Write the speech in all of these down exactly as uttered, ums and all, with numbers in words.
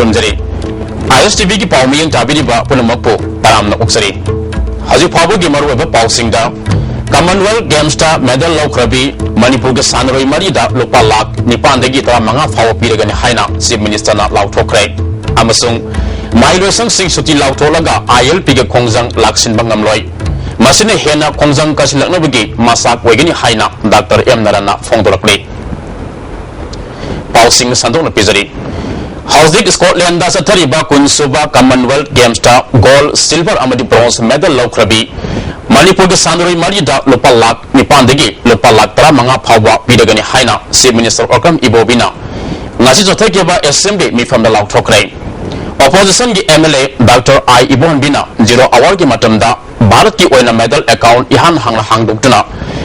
ꯇꯝꯖꯔꯤ꯫ ꯑꯥꯏ ꯑꯦꯁ T ꯚꯤꯒꯤ ꯄꯥꯎ ꯃꯤꯠꯌꯦꯡ ꯇꯥꯕꯤꯔꯤꯕ ꯄꯨꯝꯅꯃꯛꯄꯨ ꯇꯔꯥꯝꯅ ꯑꯣꯛꯆꯔꯤ꯫ ꯍꯧꯖꯤꯛ ꯐꯥꯎꯕꯒꯤ ꯃꯔꯨꯑꯣꯏꯕ ꯄꯥꯎꯁꯤꯡꯗ, ꯀꯃꯟꯋꯦꯜꯊ ꯒꯦꯝꯁꯇ ꯃꯦꯗꯜ ꯂꯧꯈ꯭ꯔꯕꯤ ꯃꯅꯤꯄꯨꯔꯒꯤ ꯁꯥꯟꯅꯔꯣꯏ ꯃꯔꯤꯗ ꯂꯨꯄꯥ ꯂꯥꯈ ꯅꯤꯄꯥꯟꯗꯒꯤ ꯇꯔꯥꯃꯉꯥ ꯐꯥꯎꯕ ꯄꯤꯔꯒꯅꯤ ꯍꯥꯏꯅ ꯆꯤꯐ ꯃꯤꯅꯤꯁꯇꯔꯅ ꯂꯥꯎꯊꯣꯛꯈ꯭ꯔꯦ꯫ ꯑꯃꯁꯨꯡ ꯃꯍꯩꯂꯣꯏꯁꯪꯁꯤꯡ ꯁꯨꯇꯤ ꯂꯥꯎꯊꯣꯛꯂꯒ ꯑꯥꯏ ꯑꯦꯜ ꯄꯤꯒꯤ ꯈꯣꯡꯖꯪ ꯂꯥꯛꯁꯤꯟꯕ ꯉꯝꯂꯣꯏ꯫ ꯃꯁꯤꯅ ꯍꯦꯟꯅ ꯈꯣꯡꯖꯪ ꯀꯟꯁꯤꯜꯂꯛꯅꯕꯒꯤ ꯃꯆꯥꯛ ꯑꯣꯏꯒꯅꯤ ꯍꯥꯏꯅ ꯗꯥꯛꯇꯔ ꯑꯦꯝ ꯅꯥꯔꯥꯅ ꯐꯣꯡꯗꯣꯔꯛꯂꯤ꯫ ꯄꯥꯎꯁꯤꯡ ꯁꯟꯗꯣꯛꯅ ꯄꯤꯖꯔꯤ꯫ ꯍꯧꯖꯤꯛ ꯁ꯭ꯀꯣꯠꯂꯦꯟꯗ ꯆꯠꯊꯔꯤꯕ ꯀꯨꯟꯁꯨꯕ ꯀꯃꯟꯋꯦꯜꯊ ꯒꯦꯝꯁꯇ ꯒꯣꯜꯗ, ꯁꯤꯜꯚꯔ ꯑꯃꯗꯤ ꯕ꯭ꯔꯣꯟꯖ ꯃꯦꯗꯜ ꯂꯧꯈ꯭ꯔꯕꯤ ꯃꯅꯤꯄꯨꯔꯒꯤ ꯁꯥꯟꯅꯔꯣꯏ ꯃꯔꯤꯗ ꯂꯨꯄꯥ ꯂꯥꯈ ꯅꯤꯄꯥꯟꯗꯒꯤ ꯂꯨꯄꯥ ꯂꯥꯈ ꯇꯔꯥꯃꯉꯥ ꯐꯥꯎꯕ ꯄꯤꯔꯒꯅꯤ ꯍꯥꯏꯅ ꯆꯤꯐ ꯃꯤꯅꯤꯁꯇꯔ ꯑꯣꯀ꯭ꯔꯝ ꯏꯕꯣꯕꯤꯅ ꯉꯁꯤ ꯆꯠꯊꯈꯤꯕ ꯑꯦꯁꯦꯝꯕ꯭ꯂꯤ ꯃꯤꯐꯝꯗ ꯂꯥꯎꯊꯣꯛꯈ꯭ꯔꯦ꯫ ꯑꯣꯄꯣꯖꯤꯁꯟꯒꯤ M L A doctor I ꯏꯕꯣꯍꯟꯕꯤꯅ ꯖꯤꯔꯣ ꯑꯋꯥꯔꯒꯤ ꯃꯇꯝꯗ ꯚꯥꯔꯠꯀꯤ ꯑꯣꯏꯅ ꯃꯦꯗꯜ ꯑꯦꯀꯥꯎꯟ ꯏꯍꯥꯟ ꯍꯥꯟꯅ ꯍꯥꯡꯗꯣꯛꯇꯨꯅ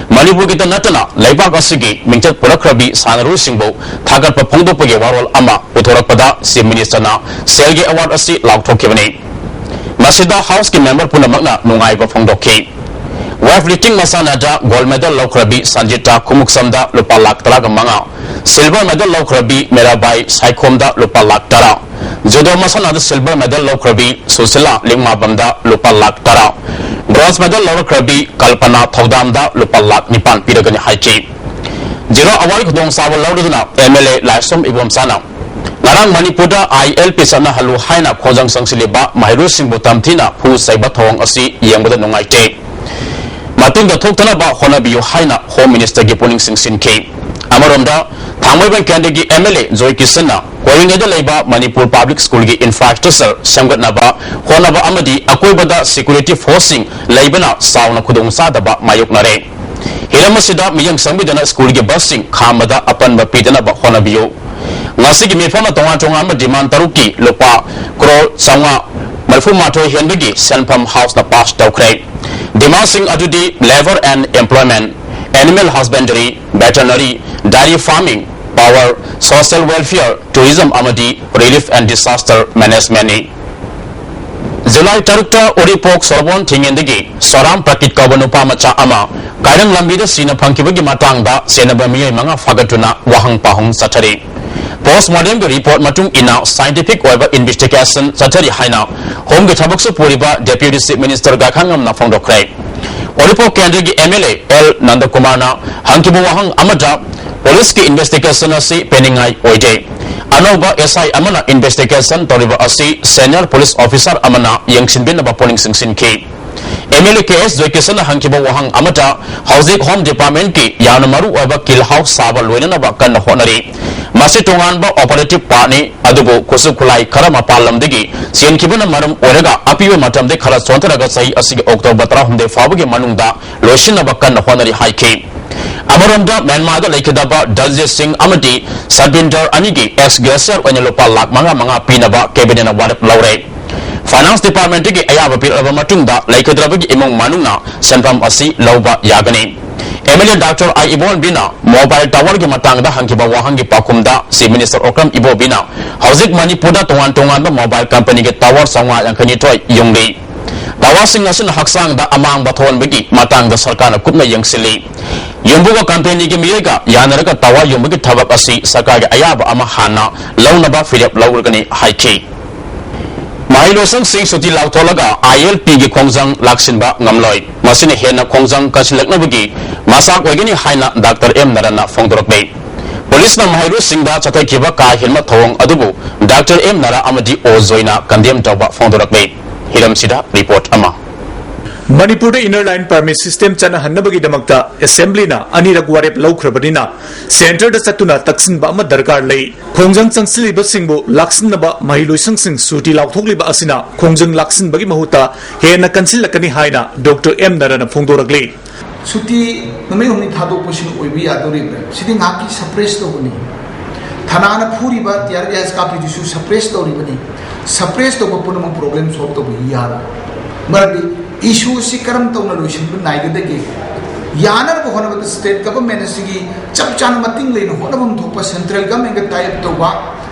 ꯃꯅꯤꯄꯨꯔꯒꯤꯇ ꯅꯠꯇꯅ ꯂꯩꯕꯥꯛ ꯑꯁꯤꯒꯤ ꯃꯤꯡꯆꯠ ꯄꯨꯔꯛꯈ꯭ꯔꯕꯤ ꯁꯥꯟꯅꯔꯣꯏꯁꯤꯡꯕꯨ ꯊꯥꯒꯠꯄ ꯐꯣꯡꯗꯣꯛꯄꯒꯤ ꯋꯥꯔꯣꯜ ꯑꯃ ꯄꯨꯊꯣꯔꯛꯄꯗ ꯆꯤꯐ ꯃꯤꯅꯤꯁꯇꯔꯅ ꯁꯦꯜꯒꯤ ꯑꯦꯋꯥꯔꯗ ꯑꯁꯤ ꯂꯥꯎꯊꯣꯛꯈꯤꯕꯅꯤ꯫ ꯃꯁꯤꯗ ꯍꯥꯎꯁꯀꯤ ꯃꯦꯝꯕꯔ ꯄꯨꯝꯅꯃꯛꯅ ꯅꯨꯡꯉꯥꯏꯕ ꯐꯣꯡꯗꯣꯛꯈꯤ꯫ ꯋꯦꯠ ꯂꯤꯐꯇꯤꯡ ꯃꯁꯥꯟꯅꯗ ꯒꯣꯜꯗ ꯃꯦꯗꯜ ꯂꯧꯈ꯭ꯔꯕꯤ ꯁꯟꯖꯤꯇꯥ ꯈꯨꯃꯨꯛꯁꯝꯗ ꯂꯨꯄꯥ ꯂꯥꯈ ꯇꯔꯥꯒ ꯃꯉꯥ, ꯁꯤꯜꯚꯔ ꯃꯦꯗꯜ ꯂꯧꯈ꯭ꯔꯕꯤ ꯃꯤꯔꯥꯕꯥꯏ ꯁꯥꯏꯈꯣꯝꯗ ꯂꯨꯄꯥ ꯂꯥꯈ ꯇꯔꯥ, ꯖꯨꯗꯣ ꯃꯁꯥꯟꯅꯗ ꯁꯤꯜꯚꯔ ꯃꯦꯗꯜ ꯂꯧꯈ꯭ꯔꯕꯤ ꯁꯨꯁꯤꯂꯥ ꯂꯤꯡꯃꯥꯕꯝꯗ ꯂꯨꯄꯥ ꯂꯥꯈ ꯇꯔꯥ, ꯕ꯭ꯔꯣꯟꯖ ꯃꯦꯗꯜ ꯂꯧꯔꯛꯈ꯭ꯔꯕꯤ ꯀꯜꯄꯅꯥ ꯊꯧꯗꯥꯝꯗ ꯂꯨꯄꯥ ꯂꯥꯈ ꯅꯤꯄꯥꯟ ꯄꯤꯔꯒꯅꯤ ꯍꯥꯏꯈꯤ꯫ ꯖꯤꯔꯣ ꯑꯋꯥꯔꯒꯤ ꯈꯨꯗꯣꯡꯆꯥꯕ ꯂꯧꯔꯗꯨꯅ ꯑꯦꯝ ꯑꯦꯜ ꯑꯦ ꯂꯥꯏꯁ꯭ꯔꯝ ꯏꯕꯣꯝꯆꯥꯅ ꯉꯔꯥꯡ ꯃꯅꯤꯄꯨꯔꯗ ꯑꯥꯏ ꯑꯦꯜ ꯄꯤ ꯆꯠꯅꯍꯜꯂꯨ ꯍꯥꯏꯅ ꯈꯣꯡꯖꯪ ꯆꯪꯁꯤꯜꯂꯤꯕ ꯃꯍꯩꯔꯣꯏꯁꯤꯡꯕꯨ ꯇꯝꯊꯤꯅ ꯐꯨ ꯆꯩꯕ ꯊꯧꯑꯣꯡ ꯑꯁꯤ ꯌꯦꯡꯕꯗ ꯅꯨꯡꯉꯥꯏꯇꯦ꯫ ꯃꯇꯨꯡꯗ ꯊꯣꯛꯇꯅꯕ ꯍꯣꯠꯅꯕꯤꯌꯨ ꯍꯥꯏꯅ ꯍꯣꯝ ꯃꯤꯅꯤꯁꯇꯔꯒꯤ ꯄꯨꯛꯅꯤꯡ ꯆꯤꯡꯁꯤꯟꯈꯤ꯫ ꯑꯃꯔꯣꯝꯗ, ꯊꯥꯡꯃꯩꯕꯟ ꯀꯦꯟꯗ꯭ꯔꯒꯤ ꯑꯦꯝ ꯑꯦꯜ ꯑꯦ ꯖꯣꯏ ꯀꯤꯁꯟꯅ ꯀꯣꯔꯤꯉꯩꯗ ꯂꯩꯕ ꯃꯅꯤꯄꯨꯔ ꯄꯕ꯭ꯂꯤꯛ ꯁ꯭ꯀꯨꯜꯒꯤ ꯏꯟꯐ꯭ꯔꯥꯁ꯭ꯇ꯭ꯔꯛꯆꯔ ꯁꯦꯝꯒꯠꯅꯕ ꯍꯣꯠꯅꯕ ꯑꯃꯗꯤ ꯑꯀꯣꯏꯕꯗ ꯁꯦꯀ꯭ꯌꯨꯔꯤꯇꯤ ꯐꯣꯔꯁꯁꯤꯡ ꯂꯩꯕꯅ ꯆꯥꯎꯅ ꯈꯨꯗꯣꯡꯆꯥꯗꯕ ꯃꯥꯌꯣꯛꯅꯔꯦ꯫ ꯍꯤꯔꯝ ꯑꯁꯤꯗ ꯃꯤꯠꯌꯦꯡ ꯆꯪꯕꯤꯗꯨꯅ ꯁ꯭ꯀꯨꯜꯒꯤ ꯕꯁꯁꯤꯡ ꯈꯥꯝꯕꯗ ꯑꯄꯟꯕ ꯄꯤꯗꯅꯕ ꯍꯣꯠꯅꯕꯤꯌꯨ꯫ ꯉꯁꯤꯒꯤ ꯃꯤꯐꯝꯅ ꯇꯣꯉꯥꯟ ꯇꯣꯉꯥꯟꯕ ꯗꯤꯃꯥꯟ ꯇꯔꯨꯛꯀꯤ ꯂꯨꯄꯥ ꯀ꯭ꯔꯣꯔ ꯆꯥꯝꯃꯉꯥ ꯃꯔꯤꯐꯨ ꯃꯥꯊꯣꯏ ꯍꯦꯟꯕꯒꯤ ꯁꯦꯟꯐꯝ ꯍꯥꯎꯁꯅ ꯄꯥꯁ ꯇꯧꯈ꯭ꯔꯦ꯫ ꯗꯤꯃꯥꯟꯁꯤꯡ ꯑꯗꯨꯗꯤ Labour and Employment, Animal Husbandry, Veterinary, Dairy Farming, Power, Social Welfare, Tourism ꯑꯃꯗꯤ Relief and Disaster Managementꯅꯤ꯫ ꯖꯨꯂꯥꯏ ꯇꯔꯨꯛꯇ ꯎꯔꯤꯄꯣꯛ ꯁꯣꯔꯣꯛꯕꯣꯟ ꯊꯤꯡꯉꯦꯟꯗꯒꯤ ꯁꯣꯔꯥꯝ ꯄ꯭ꯔꯀꯤꯠ ꯀꯧꯕ ꯅꯨꯄꯥ ꯃꯆꯥ ꯑꯃ ꯀꯥꯏꯔꯪ ꯂꯝꯕꯤꯗ ꯁꯤꯅ ꯐꯪꯈꯤꯕꯒꯤ ꯃꯇꯥꯡꯗ ꯆꯦꯟꯅꯕ ꯃꯤꯑꯣꯏ ꯃꯉꯥ ꯐꯥꯒꯠꯇꯨꯅ ꯋꯥꯍꯪ ꯄꯥꯎꯍꯪ ꯆꯠꯊꯔꯤ꯫ Post mortemꯒꯤ report ꯃꯇꯨꯡ ꯏꯟꯅ scientific ꯑꯣꯏꯕ investigation ꯆꯠꯊꯔꯤ ꯍꯥꯏꯅ Homeꯒꯤ ꯊꯕꯛꯁꯨ ꯄꯨꯔꯤꯕ Deputy Chief Minister ꯒꯥꯏꯈꯥꯉꯝꯅ ꯐꯣꯡꯗꯣꯛꯈ꯭ꯔꯦ꯫ ꯎꯔꯤꯄꯣꯛ ꯀꯦꯟꯗ꯭ꯔꯒꯤ M L A L ꯅꯟꯗꯀꯨꯃꯥꯔꯅ ꯍꯪꯈꯤꯕ ꯋꯥꯍꯪ ꯑꯃꯗ, policeꯀꯤ investigation ꯑꯁꯤ ꯄꯦꯟꯅꯤꯡꯉꯥꯏ ꯑꯣꯏꯗꯦ꯫ ꯑꯅꯧꯕ S I ꯑꯃꯅ investigation ꯇꯧꯔꯤꯕ ꯑꯁꯤ senior police officer ꯑꯃꯅ ꯌꯦꯡꯁꯤꯟꯕꯤꯅꯕ ꯄꯨꯛꯅꯤꯡ ꯆꯤꯡꯁꯤꯟꯈꯤ꯫ M L A K S ꯖꯣꯏꯀꯤꯁꯟꯅ ꯍꯪꯈꯤꯕ ꯋꯥꯍꯪ ꯑꯃꯗ, ꯍꯧꯖꯤꯛ Home Departmentꯀꯤ ꯌꯥꯝꯅ ꯃꯔꯨ ꯑꯣꯏꯕ ꯀꯤꯜꯍꯥꯎ ꯁꯥꯕ ꯂꯣꯏꯅꯅꯕ ꯀꯟꯅ ꯍꯣꯠꯅꯔꯤ꯫ ꯃꯁꯤ ꯇꯣꯉꯥꯟꯕ operative partꯅꯤ, ꯑꯗꯨꯕꯨ ꯈꯨꯠꯁꯨ ꯈꯨꯠꯂꯥꯏ ꯈꯔ ꯃꯄꯥꯟ ꯂꯝꯗꯒꯤ ꯆꯦꯟꯈꯤꯕꯅ ꯃꯔꯝ ꯑꯣꯏꯔꯒ ꯑꯄꯤꯕ ꯃꯇꯝꯗꯤ ꯈꯔ ꯆꯣꯟꯊꯔꯒ ꯆꯍꯤ ꯑꯁꯤꯒꯤ October ꯇꯔꯥꯍꯨꯝꯗꯣꯏ ꯐꯥꯎꯕꯒꯤ ꯃꯅꯨꯡꯗ ꯂꯣꯏꯁꯤꯟꯅꯕ ꯀꯟꯅ ꯍꯣꯠꯅꯔꯤ ꯍꯥꯏꯈꯤ꯫ ꯑꯃꯔꯣꯝꯗ, ꯃ꯭ꯌꯥꯟꯃꯥꯔꯗ ꯂꯩꯈꯤꯗꯕ ꯗꯜꯖꯤꯠ ꯁꯤꯡ ꯑꯃꯗꯤ ꯁꯠꯕꯤꯟꯗꯔ ꯑꯅꯤꯒꯤ ex gratia ꯑꯣꯏꯅ ꯂꯨꯄꯥ ꯂꯥꯈ ꯃꯉꯥ ꯃꯉꯥ ꯄꯤꯅꯕ cabinetꯅ ꯋꯥꯔꯦꯞ ꯂꯧꯔꯦ꯫ Finance Departmentꯇꯒꯤ ꯑꯌꯥꯕ ꯄꯤꯔꯛꯂꯕ ꯃꯇꯨꯡꯗ ꯂꯩꯈꯤꯗ꯭ꯔꯕꯒꯤ ꯏꯃꯨꯡ ꯃꯅꯨꯡꯅ ꯁꯦꯟꯐꯝ ꯑꯁꯤ ꯂꯧꯕ ꯌꯥꯒꯅꯤ꯫ M L A Doctor I ꯏꯕꯣꯟꯕꯤꯅ mobile towerꯒꯤ ꯃꯇꯥꯡꯗ ꯍꯪꯈꯤꯕ ꯋꯥꯍꯪꯒꯤ ꯄꯥꯎꯈꯨꯝꯗ Chief Minister ꯑꯣꯀ꯭ꯔꯝ ꯏꯕꯣꯕꯤꯅ ꯍꯧꯖꯤꯛ ꯃꯅꯤꯄꯨꯔꯗ ꯇꯣꯉꯥꯟ ꯇꯣꯉꯥꯟꯕ mobile companyꯒꯤ tower ꯆꯥꯝꯃꯉꯥ ꯌꯥꯡꯈꯩꯅꯤꯊꯣꯏ ꯌꯨꯡꯂꯤ꯫ Towerꯁꯤꯡ ꯑꯁꯤꯅ ꯍꯛꯆꯥꯡꯗ ꯑꯃꯥꯡꯕ ꯊꯣꯛꯍꯟꯕꯒꯤ ꯃꯇꯥꯡꯗ ꯁꯔꯀꯥꯔꯅ ꯀꯨꯞꯅ ꯌꯦꯡꯁꯤꯜꯂꯤ꯫ ꯌꯨꯝꯕꯨꯒ companyꯒꯤ ꯃꯤꯑꯣꯏꯒ ꯌꯥꯅꯔꯒ tower ꯌꯨꯡꯕꯒꯤ ꯊꯕꯛ ꯑꯁꯤ ꯁꯔꯀꯥꯔꯒꯤ ꯑꯌꯥꯕ ꯑꯃ ꯍꯥꯟꯅ ꯂꯧꯅꯕ ꯐꯤꯔꯦꯞ ꯂꯧꯔꯒꯅꯤ ꯍꯥꯏꯈꯤ꯫ ꯃꯍꯩꯂꯣꯏꯁꯪꯁꯤꯡ ꯁꯨꯇꯤ ꯂꯥꯎꯊꯣꯛꯂꯒ I L Pꯒꯤ ꯈꯣꯡꯖꯪ ꯂꯥꯛꯁꯤꯟꯕ ꯉꯝꯂꯣꯏ꯫ ꯃꯁꯤꯅ ꯍꯦꯟꯅ ꯈꯣꯡꯖꯪ ꯀꯟꯁꯤꯜꯂꯛꯅꯕꯒꯤ ꯃꯆꯥꯛ ꯑꯣꯏꯒꯅꯤ ꯍꯥꯏꯅ Doctor M ꯅꯔꯟꯅ ꯐꯣꯡꯗꯣꯔꯛꯂꯤ꯫ Policeꯅ ꯃꯍꯩꯔꯣꯏꯁꯤꯡꯗ ꯆꯠꯊꯈꯤꯕ ꯀꯥ ꯍꯦꯟꯕ ꯊꯧꯑꯣꯡ ꯑꯗꯨꯕꯨ Doctor M ꯅꯔꯥ ꯑꯃꯗꯤ ꯑꯣ ꯖꯣꯏꯅ condemn ꯇꯧꯕ ꯐꯣꯡꯗꯣꯔꯛꯂꯤ꯫ ꯍꯤꯔꯝꯁꯤꯗ report ꯑꯃ꯫ ꯃꯅꯤꯄꯨꯔꯗ Inner Line Permit System ꯆꯠꯅꯍꯟꯅꯕꯒꯤꯗꯃꯛꯇ Assemblyꯅ ꯑꯅꯤꯔꯛ ꯋꯥꯔꯦꯞ ꯂꯧꯈ꯭ꯔꯕꯅꯤꯅ, centreꯗ ꯆꯠꯇꯨꯅ ꯇꯛꯁꯤꯟꯕ ꯑꯃ ꯗꯔꯀꯥꯔ ꯂꯩ꯫ ꯈꯣꯡꯖꯪ ꯆꯪꯁꯤꯜꯂꯤꯕꯁꯤꯡꯕꯨ ꯂꯥꯛꯁꯤꯟꯅꯕ ꯃꯍꯩꯂꯣꯏꯁꯪꯁꯤꯡ ꯁꯨꯇꯤ ꯂꯥꯎꯊꯣꯛꯂꯤꯕ ꯑꯁꯤꯅ ꯈꯣꯡꯖꯪ ꯂꯥꯛꯁꯤꯟꯕꯒꯤ ꯃꯍꯨꯠꯇ ꯍꯦꯟꯅ ꯀꯟꯁꯤꯜꯂꯛꯀꯅꯤ ꯍꯥꯏꯅ Doctor M ꯅꯔꯟꯅ ꯐꯣꯡꯗꯣꯔꯛꯂꯤ꯫ ꯁꯨꯇꯤ ꯅꯨꯃꯤꯠ ꯍꯨꯝꯅꯤ ꯊꯥꯗꯣꯛꯄꯁꯤꯅ ꯑꯣꯏꯕ ꯌꯥꯗꯣꯔꯤꯕ꯭ꯔꯥ? ꯁꯤꯗꯤ ꯉꯥꯏꯍꯥꯛꯀꯤ suppress ꯇꯧꯕꯅꯤ꯫ ꯊꯅꯥꯅ ꯐꯨꯔꯤꯕ, tear gas ꯀꯥꯞꯄꯤꯗꯨꯁꯨ suppress ꯇꯧꯔꯤꯕꯅꯤ꯫ Suppress ꯇꯧꯕ ꯄꯨꯝꯅꯃꯛ problem solve ꯇꯧꯕ ꯌꯥꯔꯣꯏ꯫ ꯃꯔꯝꯗꯤ issue ꯑꯁꯤ ꯀꯔꯝ ꯇꯧꯅ ꯂꯣꯏꯁꯤꯟꯕ ꯅꯥꯏꯒꯗꯒꯦ? ꯌꯥꯅꯅꯕ ꯍꯣꯠꯅꯕꯗ state government ꯑꯁꯤꯒꯤ ꯆꯞ ꯆꯥꯅ ꯃꯇꯤꯡ ꯂꯩꯅ ꯍꯣꯠꯅꯐꯝ ꯊꯣꯛꯄ central governmentꯒ tie up ꯇꯧꯕ,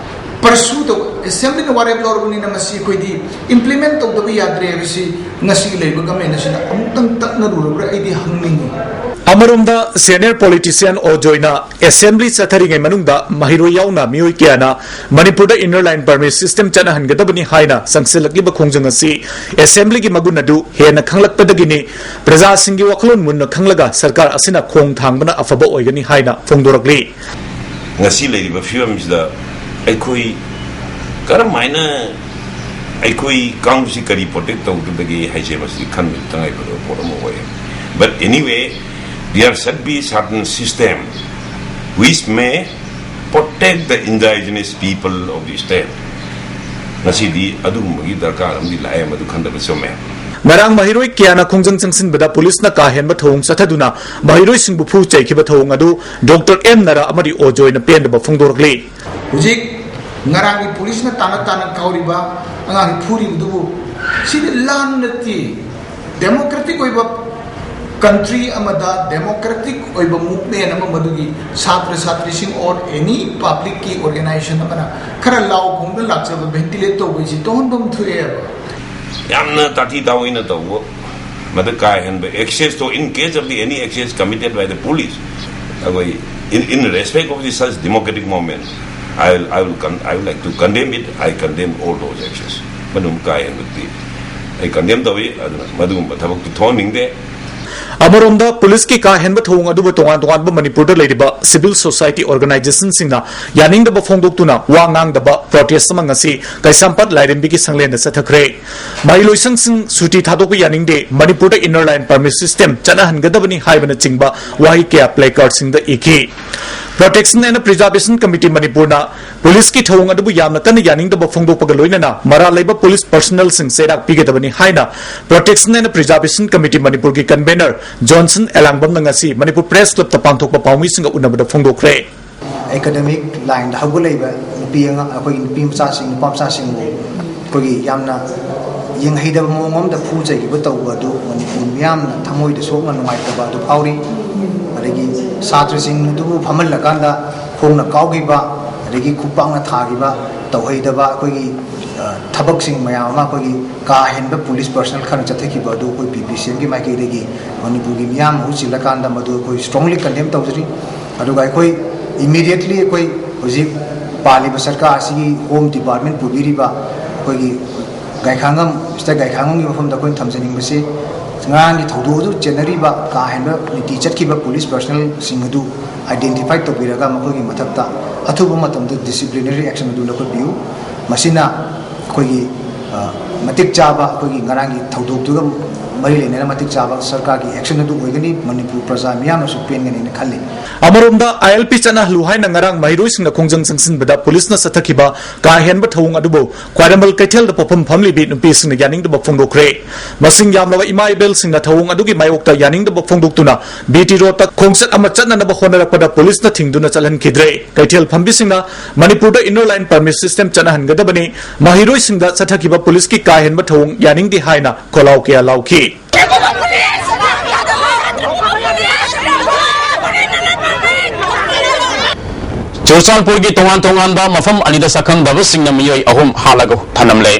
pursue ꯇꯧꯕ꯫ Assemblyꯅ ꯋꯥꯔꯦꯞ ꯂꯧꯔꯕꯅꯤꯅ ꯃꯁꯤ ꯑꯩꯈꯣꯏꯗꯤ implement ꯇꯧꯗꯕ ꯌꯥꯗ꯭ꯔꯦ ꯍꯥꯏꯕꯁꯤ ꯉꯁꯤꯒꯤ ꯂꯩꯔꯤꯕ government ꯑꯁꯤꯅ ꯑꯃꯨꯛꯇꯪ ꯇꯛꯅꯔꯨꯔꯕ꯭ꯔꯥ ꯑꯩꯗꯤ ꯍꯪꯅꯤꯡꯉꯤ꯫ ꯑꯃꯔꯣꯝꯗ, senior politician ꯑꯣ ꯖꯣꯏꯅ assembly ꯆꯠꯊꯔꯤꯉꯩ ꯃꯅꯨꯡꯗ ꯃꯍꯩꯔꯣꯏ ꯌꯥꯎꯅ ꯃꯤꯑꯣꯏ ꯀꯌꯥꯅ ꯃꯅꯤꯄꯨꯔꯗ inner line permit system ꯆꯠꯅꯍꯟꯒꯗꯕꯅꯤ ꯍꯥꯏꯅ ꯆꯪꯁꯤꯜꯂꯛꯂꯤꯕ ꯈꯣꯡꯖꯪ ꯑꯁꯤ assemblyꯒꯤ ꯃꯒꯨꯟ ꯑꯗꯨ ꯍꯦꯟꯅ ꯈꯪꯂꯛꯄꯗꯒꯤꯅꯤ꯫ ꯄ꯭ꯔꯖꯥꯁꯤꯡꯒꯤ ꯋꯥꯈꯜꯂꯣꯟ ꯃꯨꯟꯅ ꯈꯪꯂꯒ ꯁꯔꯀꯥꯔ ꯑꯁꯤꯅ ꯈꯣꯡ ꯊꯥꯡꯕꯅ ꯑꯐꯕ ꯑꯣꯏꯒꯅꯤ ꯍꯥꯏꯅ ꯐꯣꯡꯗꯣꯔꯛꯂꯤ꯫ ꯉꯁꯤ ꯂꯩꯔꯤꯕ ꯐꯤꯕꯝꯁꯤꯗ ꯑꯩꯈꯣꯏ ꯀꯔꯝ ꯍꯥꯏꯅ ꯑꯩꯈꯣꯏ ꯀꯥꯡꯂꯨꯞꯁꯤ ꯀꯔꯤ protect ꯇꯧꯒꯗꯒꯦ ꯍꯥꯏꯁꯦ ꯃꯁꯤ ꯈꯟꯕꯁꯤ ꯇꯉꯥꯏꯐꯗꯕ ꯄꯣꯠ ꯑꯃ ꯑꯣꯏ꯫ But anyway, there should be certain system which may protect the indigenous people of the state. ꯉꯁꯤꯗꯤ ꯑꯗꯨꯒꯨꯝꯕꯒꯤ ꯗꯔꯀꯥꯔ ꯑꯃꯗꯤ ꯂꯥꯛꯑꯦ, ꯃꯗꯨ ꯈꯟꯗꯕ ꯆꯨꯝꯃꯦ꯫ ꯉꯔꯥꯡ ꯃꯍꯩꯔꯣꯏ ꯀꯌꯥꯅ ꯈꯣꯡꯖꯪ ꯆꯪꯁꯤꯟꯕꯗ ꯄꯨꯂꯤꯁꯅ ꯀꯥ ꯍꯦꯟꯕ ꯊꯧꯑꯣꯡ ꯆꯠꯊꯗꯨꯅ ꯃꯍꯩꯔꯣꯏꯁꯤꯡꯕꯨ ꯐꯨ ꯆꯩꯈꯤꯕ ꯊꯧꯑꯣꯡ ꯑꯗꯨ ꯗꯣꯛꯇꯔ ꯑꯦꯝ ꯅꯔꯥ ꯑꯃꯗꯤ ꯑꯣ ꯖꯣꯏꯅ ꯄꯦꯟꯗꯕ ꯐꯣꯡꯗꯣꯔꯛꯂꯤ꯫ ꯍꯧꯖꯤꯛ ꯉꯔꯥꯡꯒꯤ ꯄꯨꯂꯤꯁꯅ ꯇꯥꯟꯅ ꯇꯥꯟꯅ ꯀꯥꯎꯔꯤꯕ, ꯑꯉꯥꯡꯁꯤ ꯐꯨꯔꯤꯕꯗꯨꯕꯨ, ꯁꯤꯗꯤ ꯂꯥꯟ ꯅꯠꯇꯦ꯫ Democratic ꯑꯣꯏꯕ country ꯑꯃꯗ democratic ꯑꯣꯏꯕ movement ꯑꯃ, ꯃꯗꯨꯒꯤ ꯁꯥꯇ꯭ꯔ ꯁꯥꯇ꯭ꯔꯤꯁꯤꯡ or any publicꯀꯤ organization ꯑꯃꯅ ꯈꯔ ꯂꯥꯎ ꯈꯣꯡꯗ ꯂꯥꯛꯆꯕ ventilate ꯇꯧꯕꯁꯤ ꯇꯧꯍꯟꯐꯝ ꯊꯣꯛꯑꯦꯕ꯫ ꯌꯥꯝꯅ ꯇꯥꯊꯤ ꯇꯥꯑꯣꯏꯅ ꯇꯧꯕ, ꯃꯗꯨ ꯀꯥ ꯍꯦꯟꯕ excess to, in case of the any excess committed by the police, ꯑꯩꯈꯣꯏ in, in respect of the such democratic movement, I will, I will con-, I would like to condemn it. I condemn all those excess. ꯃꯗꯨꯝ ꯀꯥ ꯍꯦꯟꯕꯗꯤ ꯑꯩ condemn ꯇꯧꯏ꯫ ꯑꯗꯨꯅ ꯃꯗꯨꯒꯨꯝꯕ ꯊꯕꯛꯇꯨ ꯊꯣꯛꯍꯟꯅꯤꯡꯗꯦ꯫ ꯑꯃꯔꯣꯝꯗ, ꯄꯨꯂꯤꯁꯀꯤ ꯀꯥ ꯍꯦꯟꯕ ꯊꯧꯑꯣꯡ ꯑꯗꯨꯕꯨ ꯇꯣꯉꯥꯟ ꯇꯣꯉꯥꯟꯕ ꯃꯅꯤꯄꯨꯔꯗ ꯂꯩꯔꯤꯕ civil society organizationꯁꯤꯡꯅ ꯌꯥꯅꯤꯡꯗꯕ ꯐꯣꯡꯗꯣꯛꯇꯨꯅ ꯋꯥ ꯉꯥꯡꯗꯕ protest ꯑꯃ ꯉꯁꯤ ꯀꯩꯁꯥꯝꯄꯥꯠ ꯂꯥꯏꯔꯦꯝꯕꯤꯒꯤ ꯁꯪꯂꯦꯟꯗ ꯆꯠꯊꯈ꯭ꯔꯦ꯫ ꯃꯍꯩꯂꯣꯏꯁꯪꯁꯤꯡ ꯁꯨꯇꯤ ꯊꯥꯗꯣꯛꯄ ꯌꯥꯅꯤꯡꯗꯦ, ꯃꯅꯤꯄꯨꯔꯗ inner line permit system ꯆꯠꯅꯍꯟꯒꯗꯕꯅꯤ ꯍꯥꯏꯕꯅꯆꯤꯡꯕ ꯋꯥꯍꯩ ꯀꯌꯥ placardꯁꯤꯡꯗ ꯏꯈꯤ꯫ Protection and Preservation Committee ꯃꯅꯤꯄꯨꯔꯅ ꯄꯨꯂꯤꯁꯀꯤ ꯊꯧꯑꯣꯡ ꯑꯗꯨꯕꯨ ꯌꯥꯝꯅ ꯀꯟꯅ ꯌꯥꯅꯤꯡꯗꯕ ꯐꯣꯡꯗꯣꯛꯄꯒ ꯂꯣꯏꯅꯅ ꯃꯔꯥꯜ ꯂꯩꯕ ꯄꯨꯂꯤꯁ personnelꯁꯤꯡ ꯆꯩꯔꯥꯛ ꯄꯤꯒꯗꯕꯅꯤ ꯍꯥꯏꯅ Protection and Preservation Committee ꯃꯅꯤꯄꯨꯔꯒꯤ convener ꯖꯣꯟꯁꯟ ꯑꯦꯂꯥꯡꯕꯝꯅ ꯉꯁꯤ ꯃꯅꯤꯄꯨꯔ Press Clubꯇ ꯄꯥꯡꯊꯣꯛꯄ ꯄꯥꯎꯃꯤꯁꯤꯡꯒ ꯎꯅꯕꯗ ꯐꯣꯡꯗꯣꯛꯈ꯭ꯔꯦ꯫ Academic lineꯗ ꯍꯧꯒꯠꯂꯛꯏꯕ ꯅꯨꯄꯤ ꯑꯉꯥꯡ, ꯑꯩꯈꯣꯏꯒꯤ ꯅꯨꯄꯤ ꯃꯆꯥꯁꯤꯡ, ꯅꯨꯄꯥ ꯃꯆꯥꯁꯤꯡꯕꯨ ꯑꯩꯈꯣꯏꯒꯤ ꯌꯥꯝꯅ ꯌꯦꯡꯍꯩꯗꯕ ꯃꯑꯣꯡ ꯑꯃꯗ ꯐꯨ ꯆꯩꯈꯤꯕ ꯇꯧꯕ ꯑꯗꯨ ꯃꯅꯤꯄꯨꯔ ꯃꯤꯌꯥꯝꯅ ꯊꯃꯣꯏꯗ ꯁꯣꯛꯅ ꯅꯨꯡꯉꯥꯏꯇꯕ ꯑꯗꯨ ꯐꯥꯎꯔꯤ꯫ ꯑꯗꯒꯤ ꯁꯥꯇ꯭ꯔꯁꯤꯡ ꯑꯗꯨꯕꯨ ꯐꯝꯍꯜꯂꯀꯥꯟꯗ ꯈꯣꯡꯅ ꯀꯥꯎꯈꯤꯕ, ꯑꯗꯒꯤ ꯈꯨꯄꯥꯛꯅ ꯊꯥꯈꯤꯕ, ꯇꯧꯍꯩꯗꯕ ꯑꯩꯈꯣꯏꯒꯤ, ꯑ, ꯊꯕꯛꯁꯤꯡ ꯃꯌꯥꯝ ꯑꯃ ꯑꯩꯈꯣꯏꯒꯤ ꯀꯥ ꯍꯦꯟꯕ ꯄꯨꯂꯤꯁ ꯄꯔꯁꯅꯦꯜ ꯈꯔ ꯆꯠꯊꯈꯤꯕ ꯑꯗꯨ ꯑꯩꯈꯣꯏ ꯄꯤ ꯄꯤ ꯁꯤ ꯑꯦꯝꯒꯤ ꯃꯥꯏꯀꯩꯗꯒꯤ ꯃꯅꯤꯄꯨꯔꯒꯤ ꯃꯤꯌꯥꯝ ꯃꯍꯨꯠ ꯁꯤꯜꯂꯀꯥꯟꯗ ꯃꯗꯨ ꯑꯩꯈꯣꯏ ꯁ꯭ꯇꯔꯣꯡꯂꯤ ꯀꯟꯗꯦꯝ ꯇꯧꯖꯔꯤ꯫ ꯑꯗꯨꯒ ꯑꯩꯈꯣꯏ ꯏꯃꯤꯗꯤꯌꯦꯠꯂꯤ ꯑꯩꯈꯣꯏ ꯍꯧꯖꯤꯛ ꯄꯥꯜꯂꯤꯕ ꯁꯔꯀꯥꯔ ꯑꯁꯤꯒꯤ ꯍꯣꯝ ꯗꯤꯄꯥꯔꯠꯃꯦꯟ ꯄꯨꯕꯤꯔꯤꯕ ꯑꯩꯈꯣꯏꯒꯤ ꯒꯥꯏꯈꯥꯉꯝ, ꯃꯤꯁꯇꯔ ꯒꯥꯏꯈꯥꯉꯝꯒꯤ ꯃꯐꯝꯗ ꯑꯩꯈꯣꯏꯅ ꯊꯝꯖꯅꯤꯡꯕꯁꯤ, ꯉꯔꯥꯡꯒꯤ ꯊꯧꯗꯣꯛ ꯑꯗꯨ ꯆꯦꯟꯅꯔꯤꯕ ꯀꯥ ꯍꯦꯟꯕ ꯅꯤꯇꯤ ꯆꯠꯈꯤꯕ ꯄꯨꯂꯤꯁ ꯄꯔꯁꯅꯦꯜꯁꯤꯡ ꯑꯗꯨ ꯑꯥꯏꯗꯦꯟꯇꯤꯐꯥꯏ ꯇꯧꯕꯤꯔꯒ ꯃꯈꯣꯏꯒꯤ ꯃꯊꯛꯇ ꯑꯊꯨꯕ ꯃꯇꯝꯗ ꯗꯤꯁꯤꯄ꯭ꯂꯤꯅꯔꯤ ꯑꯦꯛꯁꯟ ꯑꯗꯨ ꯂꯧꯈꯠꯄꯤꯌꯨ꯫ ꯃꯁꯤꯅ ꯑꯩꯈꯣꯏꯒꯤ, ꯑ, ꯃꯇꯤꯛ ꯆꯥꯕ, ꯑꯩꯈꯣꯏꯒꯤ ꯉꯔꯥꯡꯒꯤ ꯊꯧꯗꯣꯛꯇꯨꯒ ꯃꯔꯤ ꯂꯩꯅꯅ ꯃꯇꯤꯛ ꯆꯥꯕ ꯁꯔꯀꯥꯔꯒꯤ ꯑꯦꯛꯁꯟ ꯑꯗꯨ ꯑꯣꯏꯒꯅꯤ꯫ ꯃꯅꯤꯄꯨꯔ ꯄ꯭ꯔꯖꯥ ꯃꯤꯌꯥꯝꯅꯁꯨ ꯄꯦꯟꯒꯅꯤꯅ ꯈꯜꯂꯤ꯫ ꯑꯃꯔꯣꯝꯗ, ꯑꯥꯏ ꯑꯦꯜ ꯄꯤ ꯆꯠꯅꯍꯜꯂꯨ ꯍꯥꯏꯅ ꯉꯔꯥꯡ ꯃꯍꯩꯔꯣꯏꯁꯤꯡꯅ ꯈꯣꯡꯖꯪ ꯆꯪꯁꯤꯟꯕꯗ ꯄꯨꯂꯤꯁꯅ ꯆꯠꯊꯈꯤꯕ ꯀꯥ ꯍꯦꯟꯕ ꯊꯧꯑꯣꯡ ꯑꯗꯨꯕꯨ ꯈ꯭ꯋꯥꯏꯔꯝꯕꯜ ꯀꯩꯊꯦꯜꯗ ꯄꯣꯠꯐꯝ ꯐꯝꯂꯤꯕꯤ ꯅꯨꯄꯤꯁꯤꯡꯅ ꯌꯥꯅꯤꯡꯗꯕ ꯐꯣꯡꯗꯣꯛꯈ꯭ꯔꯦ꯫ ꯃꯁꯤꯡ ꯌꯥꯝꯂꯕ ꯏꯃꯥ ꯏꯕꯦꯜꯁꯤꯡꯅ ꯊꯧꯑꯣꯡ ꯑꯗꯨꯒꯤ ꯃꯥꯌꯣꯛꯇ ꯌꯥꯅꯤꯡꯗꯕ ꯐꯣꯡꯗꯣꯛꯇꯨꯅ ꯕꯤ ꯇꯤ ꯔꯣꯗꯇ ꯈꯣꯡꯆꯠ ꯑꯃ ꯆꯠꯅꯅꯕ ꯍꯣꯠꯅꯔꯛꯄꯗ ꯄꯨꯂꯤꯁꯅ ꯊꯤꯡꯗꯨꯅ ꯆꯠꯍꯟꯈꯤꯗ꯭ꯔꯦ꯫ ꯀꯩꯊꯦꯜ ꯐꯝꯕꯤꯁꯤꯡꯅ ꯃꯅꯤꯄꯨꯔꯗ ꯏꯟꯅꯔ ꯂꯥꯏꯟ ꯄꯔꯃꯤꯠ ꯁꯤꯁꯇꯦꯝ ꯆꯠꯅꯍꯟꯒꯗꯕꯅꯤ, ꯃꯍꯩꯔꯣꯏꯁꯤꯡꯗ ꯆꯠꯊꯈꯤꯕ ꯄꯨꯂꯤꯁꯀꯤ ꯀꯥ ꯍꯦꯟꯕ ꯊꯧꯑꯣꯡ ꯌꯥꯅꯤꯡꯗꯦ ꯍꯥꯏꯅ ꯈꯣꯜꯂꯥꯎ ꯀꯌꯥ ꯂꯥꯎꯈꯤ꯫ ꯆꯨꯔꯆꯥꯟꯄꯨꯔꯒꯤ ꯇꯣꯉꯥꯟ ꯇꯣꯉꯥꯟꯕ ꯃꯐꯝ ꯑꯅꯤꯗ ꯁꯛꯈꯪꯗꯕꯁꯤꯡꯅ ꯃꯤꯑꯣꯏ ꯑꯍꯨꯝ ꯍꯥꯠꯂꯒ ꯊꯅꯝꯂꯦ꯫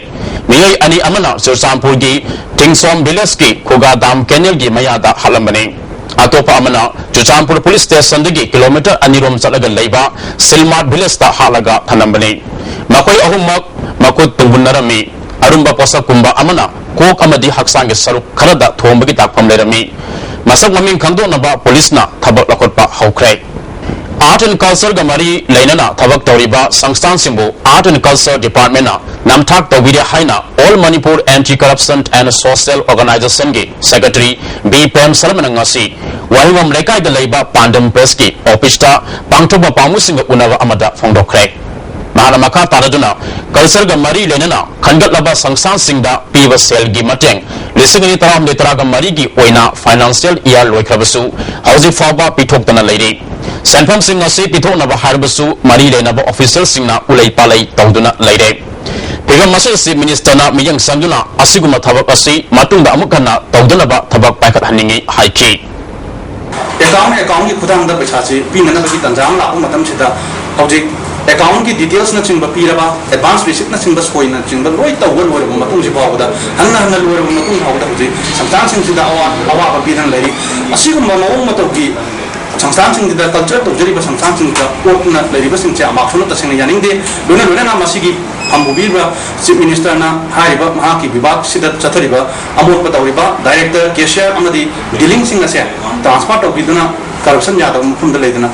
ꯃꯤꯑꯣꯏ ꯑꯅꯤ ꯑꯃꯅ ꯆꯨꯔꯆꯥꯟꯄꯨꯔꯒꯤ ꯊꯤꯡꯁꯣꯝ ꯚꯤꯂꯦꯖꯀꯤ ꯈꯨꯒꯥ ꯗꯥꯝ ꯀꯦꯅꯦꯜꯒꯤ ꯃꯌꯥꯗ ꯍꯥꯠꯂꯝꯕꯅꯤ꯫ ꯑꯇꯣꯞꯄ ꯑꯃꯅ ꯆꯨꯔꯆꯥꯟꯄꯨꯔ ꯄꯨꯂꯤꯁ ꯁ꯭ꯇꯦꯁꯟꯗꯒꯤ ꯀꯤꯂꯣꯃꯤꯇꯔ ꯑꯅꯤ ꯔꯣꯝ ꯆꯠꯂꯒ ꯂꯩꯕ ꯁꯤꯜꯃꯥꯠ ꯚꯤꯂꯦꯖꯇ ꯍꯥꯠꯂꯒ ꯊꯅꯝꯕꯅꯤ꯫ ꯃꯈꯣꯏ ꯑꯍꯨꯝꯃꯛ ꯃꯈꯨꯠ ꯇꯨꯝꯕꯨꯟꯅꯔꯝꯃꯤ꯫ ꯑꯔꯨꯝꯕ ꯄꯣꯠꯁꯛꯀꯨꯝꯕ ꯑꯃꯅ ꯀꯣꯛ ꯑꯃꯗꯤ ꯍꯛꯆꯥꯡꯒꯤ ꯁꯔꯨꯛ ꯈꯔꯗ ꯊꯣꯝꯕꯒꯤ ꯇꯥꯛꯐꯝ ꯂꯩꯔꯝꯃꯤ꯫ ꯃꯁꯛ ꯃꯃꯤꯡ ꯈꯪꯗꯣꯛꯅꯕ ꯄꯨꯂꯤꯁꯅ ꯊꯕꯛ ꯂꯧꯈꯠꯄ ꯍꯧꯈ꯭ꯔꯦ꯫ ꯑꯥꯔꯠ ꯑꯦꯟ ꯀꯜꯆꯔꯒ ꯃꯔꯤ ꯂꯩꯅꯅ ꯊꯕꯛ ꯇꯧꯔꯤꯕ ꯁꯪꯁꯊꯥꯟꯁꯤꯡꯕꯨ ꯑꯥꯔꯠ ꯑꯦꯟ ꯀꯜꯆꯔ ꯗꯤꯄꯥꯔꯠꯃꯦꯟꯅ ꯅꯝꯊꯥꯛ ꯇꯧꯕꯤꯔꯦ ꯍꯥꯏꯅ all Manipur anti corruption and social ꯑꯣꯔꯒꯅꯥꯏꯖꯦꯁꯟꯒꯤ ꯁꯦꯀ꯭ꯔꯦꯇꯔꯤ ꯕꯤ ꯄ꯭ꯔꯦꯝ ꯁꯔꯃꯅ ꯉꯁꯤ ꯋꯥꯍꯦꯡꯕꯝ ꯂꯩꯀꯥꯏꯗ ꯂꯩꯕ ꯄꯥꯟꯗꯝ ꯄ꯭ꯔꯦꯁꯀꯤ ꯑꯣꯐꯤꯁꯇ ꯄꯥꯡꯊꯣꯛꯄ ꯄꯥꯎꯃꯤꯁꯤꯡꯒ ꯎꯅꯕ ꯑꯃꯗ ꯐꯣꯡꯗꯣꯛꯈ꯭ꯔꯦ꯫ ꯃꯍꯥꯛꯅ ꯃꯈꯥ ꯇꯥꯔꯗꯨꯅ ꯀꯜꯆꯔꯒ ꯃꯔꯤ ꯂꯩꯅꯅ ꯈꯟꯒꯠꯂꯕ ꯁꯪꯁꯊꯥꯟꯁꯤꯡꯗ ꯄꯤꯕ ꯁꯦꯜꯒꯤ ꯃꯇꯦꯡ ꯂꯤꯁꯤꯡ ꯑꯅꯤ ꯇꯔꯥꯍꯨꯝꯗꯣꯏ ꯇꯔꯥꯒ ꯃꯔꯤꯒꯤ ꯑꯣꯏꯅ ꯐꯥꯏꯅꯥꯟꯁꯤꯌꯦꯜ ꯏꯌꯥꯔ ꯂꯣꯏꯈ꯭ꯔꯕꯁꯨ ꯍꯧꯖꯤꯛ ꯐꯥꯎꯕ ꯄꯤꯊꯣꯛꯇꯅ ꯂꯩꯔꯤ꯫ ꯁꯦꯟꯐꯝꯁꯤꯡ ꯑꯁꯤ ꯄꯤꯊꯣꯛꯅꯕ ꯍꯥꯏꯔꯕꯁꯨ ꯃꯔꯤ ꯂꯩꯅꯕ ꯑꯣꯐꯤꯁꯤꯌꯦꯜꯁꯤꯡꯅ ꯎꯂꯩ ꯄꯥꯂꯩ ꯇꯧꯗꯨꯅ ꯂꯩꯔꯦ꯫ ꯐꯤꯕꯝ ꯑꯁꯤ ꯆꯤꯐ ꯃꯤꯅꯤꯁꯇꯔꯅ ꯃꯤꯠꯌꯦꯡ ꯆꯪꯗꯨꯅ ꯑꯁꯤꯒꯨꯝꯕ ꯊꯕꯛ ꯑꯁꯤ ꯃꯇꯨꯡꯗ ꯑꯃꯨꯛ ꯍꯟꯅ ꯇꯧꯗꯅꯕ ꯊꯕꯛ ꯄꯥꯏꯈꯠꯍꯟꯅꯤꯡꯏ ꯍꯥꯏꯈꯤ꯫ ꯑꯦꯀꯥꯎꯟ ꯑꯦꯀꯥꯎꯟꯒꯤ ꯈꯨꯊꯥꯡꯗ ꯄꯩꯁꯥꯁꯤ ꯄꯤꯅꯅꯕꯒꯤ ꯇꯥꯟꯖꯥ ꯑꯃ ꯂꯥꯛꯄ ꯃꯇꯝꯁꯤꯗ ꯍꯧꯖꯤꯛ ꯑꯦꯀꯥꯎꯟꯒꯤ ꯗꯤꯇꯦꯜꯁꯅꯆꯤꯡꯕ ꯄꯤꯔꯕ, ꯑꯦꯗꯚꯥꯟꯁ ꯔꯤꯁꯤꯠꯅꯆꯤꯡꯕ ꯁꯣꯏꯅꯆꯤꯡꯕ ꯂꯣꯏ ꯇꯧꯕ ꯂꯣꯏꯔꯕ ꯃꯇꯨꯡꯁꯤ ꯐꯥꯎꯕꯗ, ꯍꯟꯅ ꯍꯟꯅ ꯂꯣꯏꯔꯕ ꯃꯇꯨꯡ ꯐꯥꯎꯕꯗ ꯍꯧꯖꯤꯛ ꯁꯪꯁꯊꯥꯟꯁꯤꯡꯁꯤꯗ ꯑꯋꯥ-, ꯑꯋꯥꯕ ꯄꯤꯗꯨꯅ ꯂꯩꯔꯤ꯫ ꯑꯁꯤꯒꯨꯝꯕ ꯃꯑꯣꯡ ꯃꯇꯧꯒꯤ ꯁꯪꯁꯊꯥꯟꯁꯤꯡꯁꯤꯗ, ꯀꯜꯆꯔ ꯇꯧꯖꯔꯤꯕ ꯁꯪꯁꯊꯥꯟꯁꯤꯡꯁꯤꯗ ꯑꯣꯠꯇꯨꯅ ꯂꯩꯔꯤꯕꯁꯤꯡꯁꯦ ꯑꯃꯥꯛꯁꯨꯅ ꯇꯁꯦꯡꯅ ꯌꯥꯅꯤꯡꯗꯦ꯫ ꯂꯣꯏꯅ ꯂꯣꯏꯅꯅ ꯃꯁꯤꯒꯤ ꯐꯝ ꯄꯨꯕꯤꯔꯤꯕ ꯆꯤꯐ ꯃꯤꯅꯤꯁꯇꯔꯅ ꯍꯥꯏꯔꯤꯕ ꯃꯍꯥꯛꯀꯤ ꯕꯤꯚꯥꯒꯁꯤꯗ ꯆꯠꯊꯔꯤꯕ ꯑꯃꯣꯠꯄ ꯇꯧꯔꯤꯕ ꯗꯥꯏꯔꯦꯛꯇꯔ, ꯀꯦꯁꯤꯌꯔ ꯑꯃꯗꯤ ꯗꯤꯂꯤꯡꯁꯤꯡ ꯑꯁꯦ ꯇ꯭ꯔꯥꯟꯁꯐꯔ ꯇꯧꯕꯤꯗꯨꯅ ꯀꯔꯞꯁꯟ ꯌꯥꯗꯕ ꯃꯐꯝꯗ ꯂꯩꯗꯅ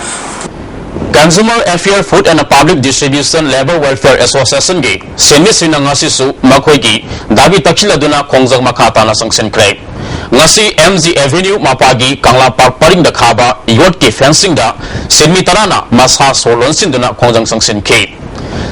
Consumer Affairs, Food and Public Distribution Labour Welfare Association ꯒꯤ ꯁꯦꯟꯃꯤꯠꯁꯤꯡꯅ ꯉꯁꯤꯁꯨ ꯃꯈꯣꯏꯒꯤ ꯗꯥꯕꯤ ꯇꯛꯁꯤꯜꯂꯗꯨꯅ ꯈꯣꯡꯖꯪ ꯃꯈꯥ ꯇꯥꯅ ꯆꯪꯁꯤꯟꯈ꯭ꯔꯦ꯫ ꯉꯁꯤ ꯑꯦꯝ ꯖꯤ ꯑꯦꯚꯦꯅ꯭ꯌꯨ ꯃꯄꯥꯒꯤ ꯀꯪꯂꯥ ꯄꯥꯔꯛ ꯄꯔꯤꯡꯗ ꯈꯥꯕ ꯌꯣꯠꯀꯤ ꯐꯦꯟꯁꯤꯡꯗ ꯁꯤꯟꯃꯤ ꯇꯔꯥꯅ ꯃꯁꯥ ꯁꯣꯔ ꯂꯣꯟꯁꯤꯟꯗꯨꯅ ꯈꯣꯡꯖꯪ ꯆꯪꯁꯤꯟꯈꯤ꯫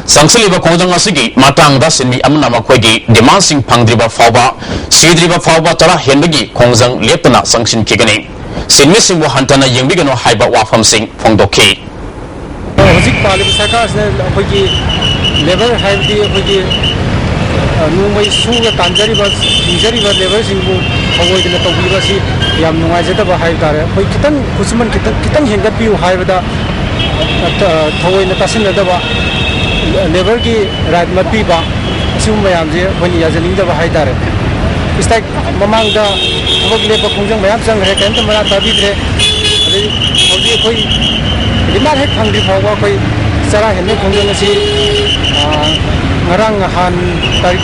ꯆꯪꯁꯤꯜꯂꯤꯕ ꯈꯣꯡꯖꯪ ꯑꯁꯤꯒꯤ ꯃꯇꯥꯡꯗ ꯁꯤꯟꯃꯤ ꯑꯃꯅ ꯃꯈꯣꯏꯒꯤ ꯗꯤꯃꯥꯟꯁꯤꯡ ꯐꯪꯗ꯭ꯔꯤꯕ ꯐꯥꯎꯕ, ꯁꯤꯗ꯭ꯔꯤꯕ ꯐꯥꯎꯕ ꯆꯔꯥ ꯍꯦꯟꯕꯒꯤ ꯈꯣꯡꯖꯪ ꯂꯦꯞꯇꯅ ꯆꯪꯁꯤꯟꯈꯤꯒꯅꯤ꯫ ꯁꯤꯟꯃꯤꯁꯤꯡꯕꯨ ꯍꯟꯊꯅ ꯌꯦꯡꯕꯤꯒꯅꯨ ꯍꯥꯏꯕ ꯋꯥꯐꯝꯁꯤꯡ ꯐꯣꯡꯗꯣꯛꯈꯤ꯫ ꯍꯧꯖꯤꯛ ꯄꯥꯜꯂꯤꯕ ꯁꯔꯀꯥꯔꯁꯤꯅ ꯑꯩꯈꯣꯏꯒꯤ ꯂꯦꯕꯔ, ꯍꯥꯏꯕꯗꯤ ꯑꯩꯈꯣꯏꯒꯤ, ꯑ, ꯅꯣꯡꯃꯩ ꯁꯨꯔꯒ ꯇꯥꯟꯖꯔꯤꯕ, ꯍꯤꯡꯖꯔꯤꯕ ꯂꯦꯕꯔꯁꯤꯡꯕꯨ ꯊꯑꯣꯏꯗꯅ ꯇꯧꯕꯤꯕ ꯑꯁꯤ ꯌꯥꯝ ꯅꯨꯡꯉꯥꯏꯖꯗꯕ ꯍꯥꯏꯕ ꯇꯥꯔꯦ꯫ ꯑꯩꯈꯣꯏ ꯈꯤꯇꯪ ꯈꯨꯠꯁꯨꯃꯟ ꯈꯤꯇꯪ, ꯈꯤꯇꯪ ꯍꯦꯟꯒꯠꯄꯤꯌꯨ ꯍꯥꯏꯕꯗ, ꯑ, ꯊ-, ꯊꯑꯣꯏꯅ ꯇꯥꯁꯤꯟꯅꯗꯕ, ꯂꯦꯕꯔꯒꯤ ꯔꯥꯏꯠ ꯃꯠꯄꯤꯕ, ꯑꯁꯤꯒꯨꯝꯕ ꯃꯌꯥꯝꯁꯦ ꯑꯩꯈꯣꯏꯅ ꯌꯥꯖꯅꯤꯡꯗꯕ ꯍꯥꯏ ꯇꯥꯔꯦ꯫ ꯏꯁꯇ꯭ꯔꯥꯏꯛ ꯃꯃꯥꯡꯗ ꯊꯕꯛ ꯂꯦꯞꯄ ꯈꯣꯡꯖꯪ ꯃꯌꯥꯝ ꯆꯪꯈ꯭ꯔꯦ, ꯀꯔꯤꯝꯇ ꯃꯔꯥ ꯇꯥꯕꯤꯗ꯭ꯔꯦ꯫ ꯑꯗꯩ ꯍꯧꯖꯤꯛ ꯑꯩꯈꯣꯏ ꯗꯤꯃꯥꯟ ꯍꯦꯛ ꯐꯪꯗ꯭ꯔꯤ ꯐꯥꯎꯕ ꯑꯩꯈꯣꯏ ꯆꯔꯥ ꯍꯦꯟꯕꯒꯤ ꯈꯣꯡꯖꯪ ꯑꯁꯤ, ꯑꯥ, ꯉꯔꯥꯡ ꯅꯍꯥꯟ ꯇꯥꯔꯤꯛ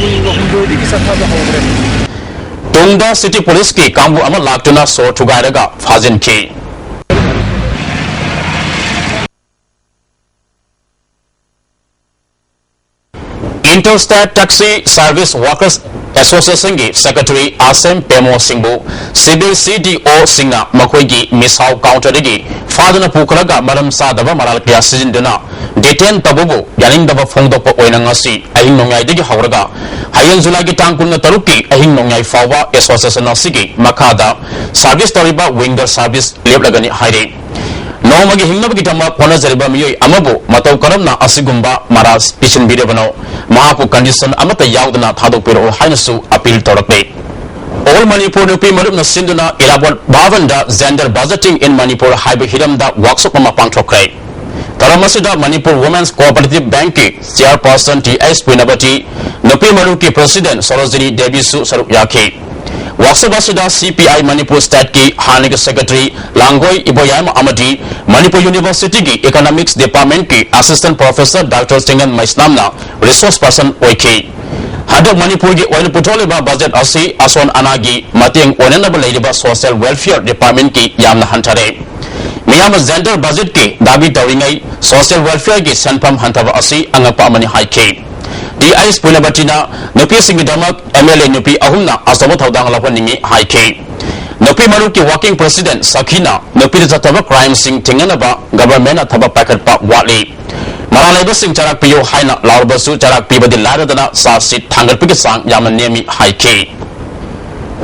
ꯀꯨꯟꯒ ꯍꯨꯝꯗꯣꯏꯗꯒꯤ ꯆꯠꯊꯕ ꯍꯧꯈ꯭ꯔꯦ꯫ ꯇꯨꯡꯗ ꯁꯤꯇꯤ ꯄꯨꯂꯤꯁꯀꯤ ꯀꯥꯡꯕꯨ ꯑꯃ ꯂꯥꯛꯇꯨꯅ ꯁꯣꯔ ꯊꯨꯒꯥꯏꯔꯒ ꯐꯥꯖꯤꯟꯈꯤ꯫ Inter State Taxi Service Workers Association ꯒꯤ Secretary ꯑꯥꯁꯦꯝ ꯄꯦꯃꯣ ꯁꯤꯡꯕꯨ Civil C D O ꯁꯤꯡꯅ ꯃꯈꯣꯏꯒꯤ ꯃꯤꯁꯥꯎ counter ꯗꯒꯤ ꯐꯥꯗꯨꯅ ꯄꯨꯈꯠꯂꯒ ꯃꯔꯝ ꯆꯥꯗꯕ ꯃꯔꯥꯜ ꯀꯌꯥ ꯁꯤꯖꯤꯟꯗꯨꯅ detain ꯇꯧꯕꯕꯨ ꯌꯥꯅꯤꯡꯗꯕ ꯐꯣꯡꯗꯣꯛꯄ ꯑꯣꯏꯅ ꯉꯁꯤ ꯑꯍꯤꯡ ꯅꯣꯡꯌꯥꯏꯗꯒꯤ ꯍꯧꯔꯒ ꯍꯌꯦꯡ ꯖꯨꯂꯥꯏꯒꯤ ꯇꯥꯡ ꯀꯨꯟꯒ ꯇꯔꯨꯛꯀꯤ ꯑꯍꯤꯡ ꯅꯣꯡꯌꯥꯏ ꯐꯥꯎꯕ association ꯑꯁꯤꯒꯤ ꯃꯈꯥꯗ service ꯇꯧꯔꯤꯕ winger service ꯂꯦꯞꯂꯒꯅꯤ ꯍꯥꯏꯔꯤ꯫ ꯅꯣꯡꯃꯒꯤ ꯍꯤꯡꯅꯕꯒꯤꯗꯃꯛ ꯍꯣꯠꯅꯖꯔꯤꯕ ꯃꯤꯑꯣꯏ ꯑꯃꯕꯨ ꯃꯇꯧ ꯀꯔꯝꯅ ꯑꯁꯤꯒꯨꯝꯕ ꯃꯔꯥꯜ ꯄꯤꯁꯤꯟꯕꯤꯔꯕꯅꯣ? ꯃꯍꯥꯛꯄꯨ condition ꯑꯃꯠꯇ ꯌꯥꯎꯗꯅ ꯊꯥꯗꯣꯛꯄꯤꯔꯛꯎ ꯍꯥꯏꯅꯁꯨ appeal ꯇꯧꯔꯛꯂꯤ꯫ All Manipur ꯅꯨꯄꯤ ꯃꯔꯨꯞꯅ ꯁꯤꯟꯗꯨꯅ ꯏꯔꯥꯕꯣꯠ ꯚꯕꯟꯗ Gender Budgeting in Manipur ꯍꯥꯏꯕ ꯍꯤꯔꯝꯗ workshop ꯑꯃ ꯄꯥꯡꯊꯣꯛꯈ꯭ꯔꯦ꯫ ꯊꯧꯔꯝ ꯑꯁꯤꯗ ꯃꯅꯤꯄꯨꯔ ꯋꯨꯃꯦꯟꯁ ꯀꯣꯑꯣꯄꯔꯦꯇꯤꯚ ꯕꯦꯡꯛꯀꯤ ꯆꯤꯌꯔꯄꯔꯁꯟ ꯇꯤ ꯑꯩꯆ ꯄꯨꯏꯅꯕꯇꯤ, ꯅꯨꯄꯤ ꯃꯔꯨꯞꯀꯤ ꯄ꯭ꯔꯦꯁꯤꯗꯦꯟꯠ ꯁꯣꯔꯣꯖꯤꯅꯤ ꯗꯦꯕꯤꯁꯨ ꯁꯔꯨꯛ ꯌꯥꯈꯤ꯫ ꯋꯥꯛꯁꯣꯞ ꯑꯁꯤꯗ ꯁꯤ ꯄꯤ ꯑꯥꯏ ꯃꯅꯤꯄꯨꯔ ꯁ꯭ꯇꯦꯠꯀꯤ ꯍꯥꯟꯅꯒꯤ ꯁꯦꯀ꯭ꯔꯦꯇꯔꯤ ꯂꯥꯡꯒꯣꯏ ꯏꯕꯣꯌꯥꯏꯃ ꯑꯃꯗꯤ ꯃꯅꯤꯄꯨꯔ ꯌꯨꯅꯤꯚꯔꯁꯤꯇꯤꯒꯤ ꯏꯀꯣꯅꯣꯃꯤꯛꯁ ꯗꯤꯄꯥꯔꯠꯃꯦꯟꯠꯀꯤ ꯑꯦꯁꯤꯁꯇꯦꯟꯠ ꯄ꯭ꯔꯣꯐꯦꯁꯔ ꯗꯥꯛꯇꯔ ꯆꯤꯡꯉꯦꯟ ꯃꯩꯁꯅꯥꯝꯅ ꯔꯤꯁꯣꯔꯁ ꯄꯔꯁꯟ ꯑꯣꯏꯈꯤ꯫ ꯍꯟꯗꯛ ꯃꯅꯤꯄꯨꯔꯒꯤ ꯑꯣꯏꯅ ꯄꯨꯊꯣꯛꯂꯤꯕ ꯕꯖꯦꯠ ꯑꯁꯤ ꯑꯁꯣꯟ ꯑꯅꯥꯒꯤ ꯃꯇꯦꯡ ꯑꯣꯏꯅꯅꯕ ꯂꯩꯔꯤꯕ ꯁꯣꯁꯤꯌꯦꯜ ꯋꯦꯜꯐꯤꯌꯔ ꯗꯤꯄꯥꯔꯠꯃꯦꯟꯠꯀꯤ ꯌꯥꯝꯅ ꯍꯟꯊꯔꯦ꯫ ꯃꯤꯌꯥꯝꯅ ꯖꯦꯟꯗꯔ ꯕꯖꯦꯠꯀꯤ ꯗꯥꯕꯤ ꯇꯧꯔꯤꯉꯩ ꯁꯣꯁꯤꯌꯦꯜ ꯋꯦꯜꯐꯤꯌꯔꯒꯤ ꯁꯦꯟꯐꯝ ꯍꯟꯊꯕ ꯑꯁꯤ ꯑꯉꯛꯄ ꯑꯃꯅꯤ ꯍꯥꯏꯈꯤ꯫ ꯇꯤ ꯑꯩꯆ ꯄꯨꯏꯅꯕꯇꯤꯅ ꯅꯨꯄꯤꯁꯤꯡꯒꯤꯗꯃꯛ ꯑꯦꯝ ꯑꯦꯜ ꯑꯦ ꯅꯨꯄꯤ ꯑꯍꯨꯝꯅ ꯑꯆꯧꯕ ꯊꯧꯗꯥꯡ ꯂꯧꯍꯟꯅꯤꯡꯏ ꯍꯥꯏꯈꯤ꯫ ꯅꯨꯄꯤ ꯃꯔꯨꯞꯀꯤ ꯋꯥꯔꯀꯤꯡ ꯄ꯭ꯔꯦꯁꯤꯗꯦꯟꯠ ꯁꯈꯤꯅ ꯅꯨꯄꯤꯗ ꯆꯠꯊꯕ ꯀ꯭ꯔꯥꯏꯝꯁꯤꯡ ꯊꯤꯡꯅꯅꯕ ꯒꯚꯔꯟꯃꯦꯟꯠꯅ ꯊꯕꯛ ꯄꯥꯏꯈꯠꯄ ꯋꯥꯠꯂꯤ꯫ ꯃꯔꯥꯜ ꯂꯩꯕꯁꯤꯡ ꯆꯔꯥꯛ ꯄꯤꯌꯨ ꯍꯥꯏꯅ ꯂꯥꯎꯔꯕꯁꯨ ꯆꯔꯥꯛ ꯄꯤꯕꯗꯤ ꯂꯥꯏꯔꯗꯅ ꯆꯥꯔꯖ ꯁꯤꯠ ꯊꯥꯡꯒꯠꯄꯒꯤ ꯆꯥꯡ ꯌꯥꯝꯅ ꯅꯦꯝꯃꯤ ꯍꯥꯏꯈꯤ꯫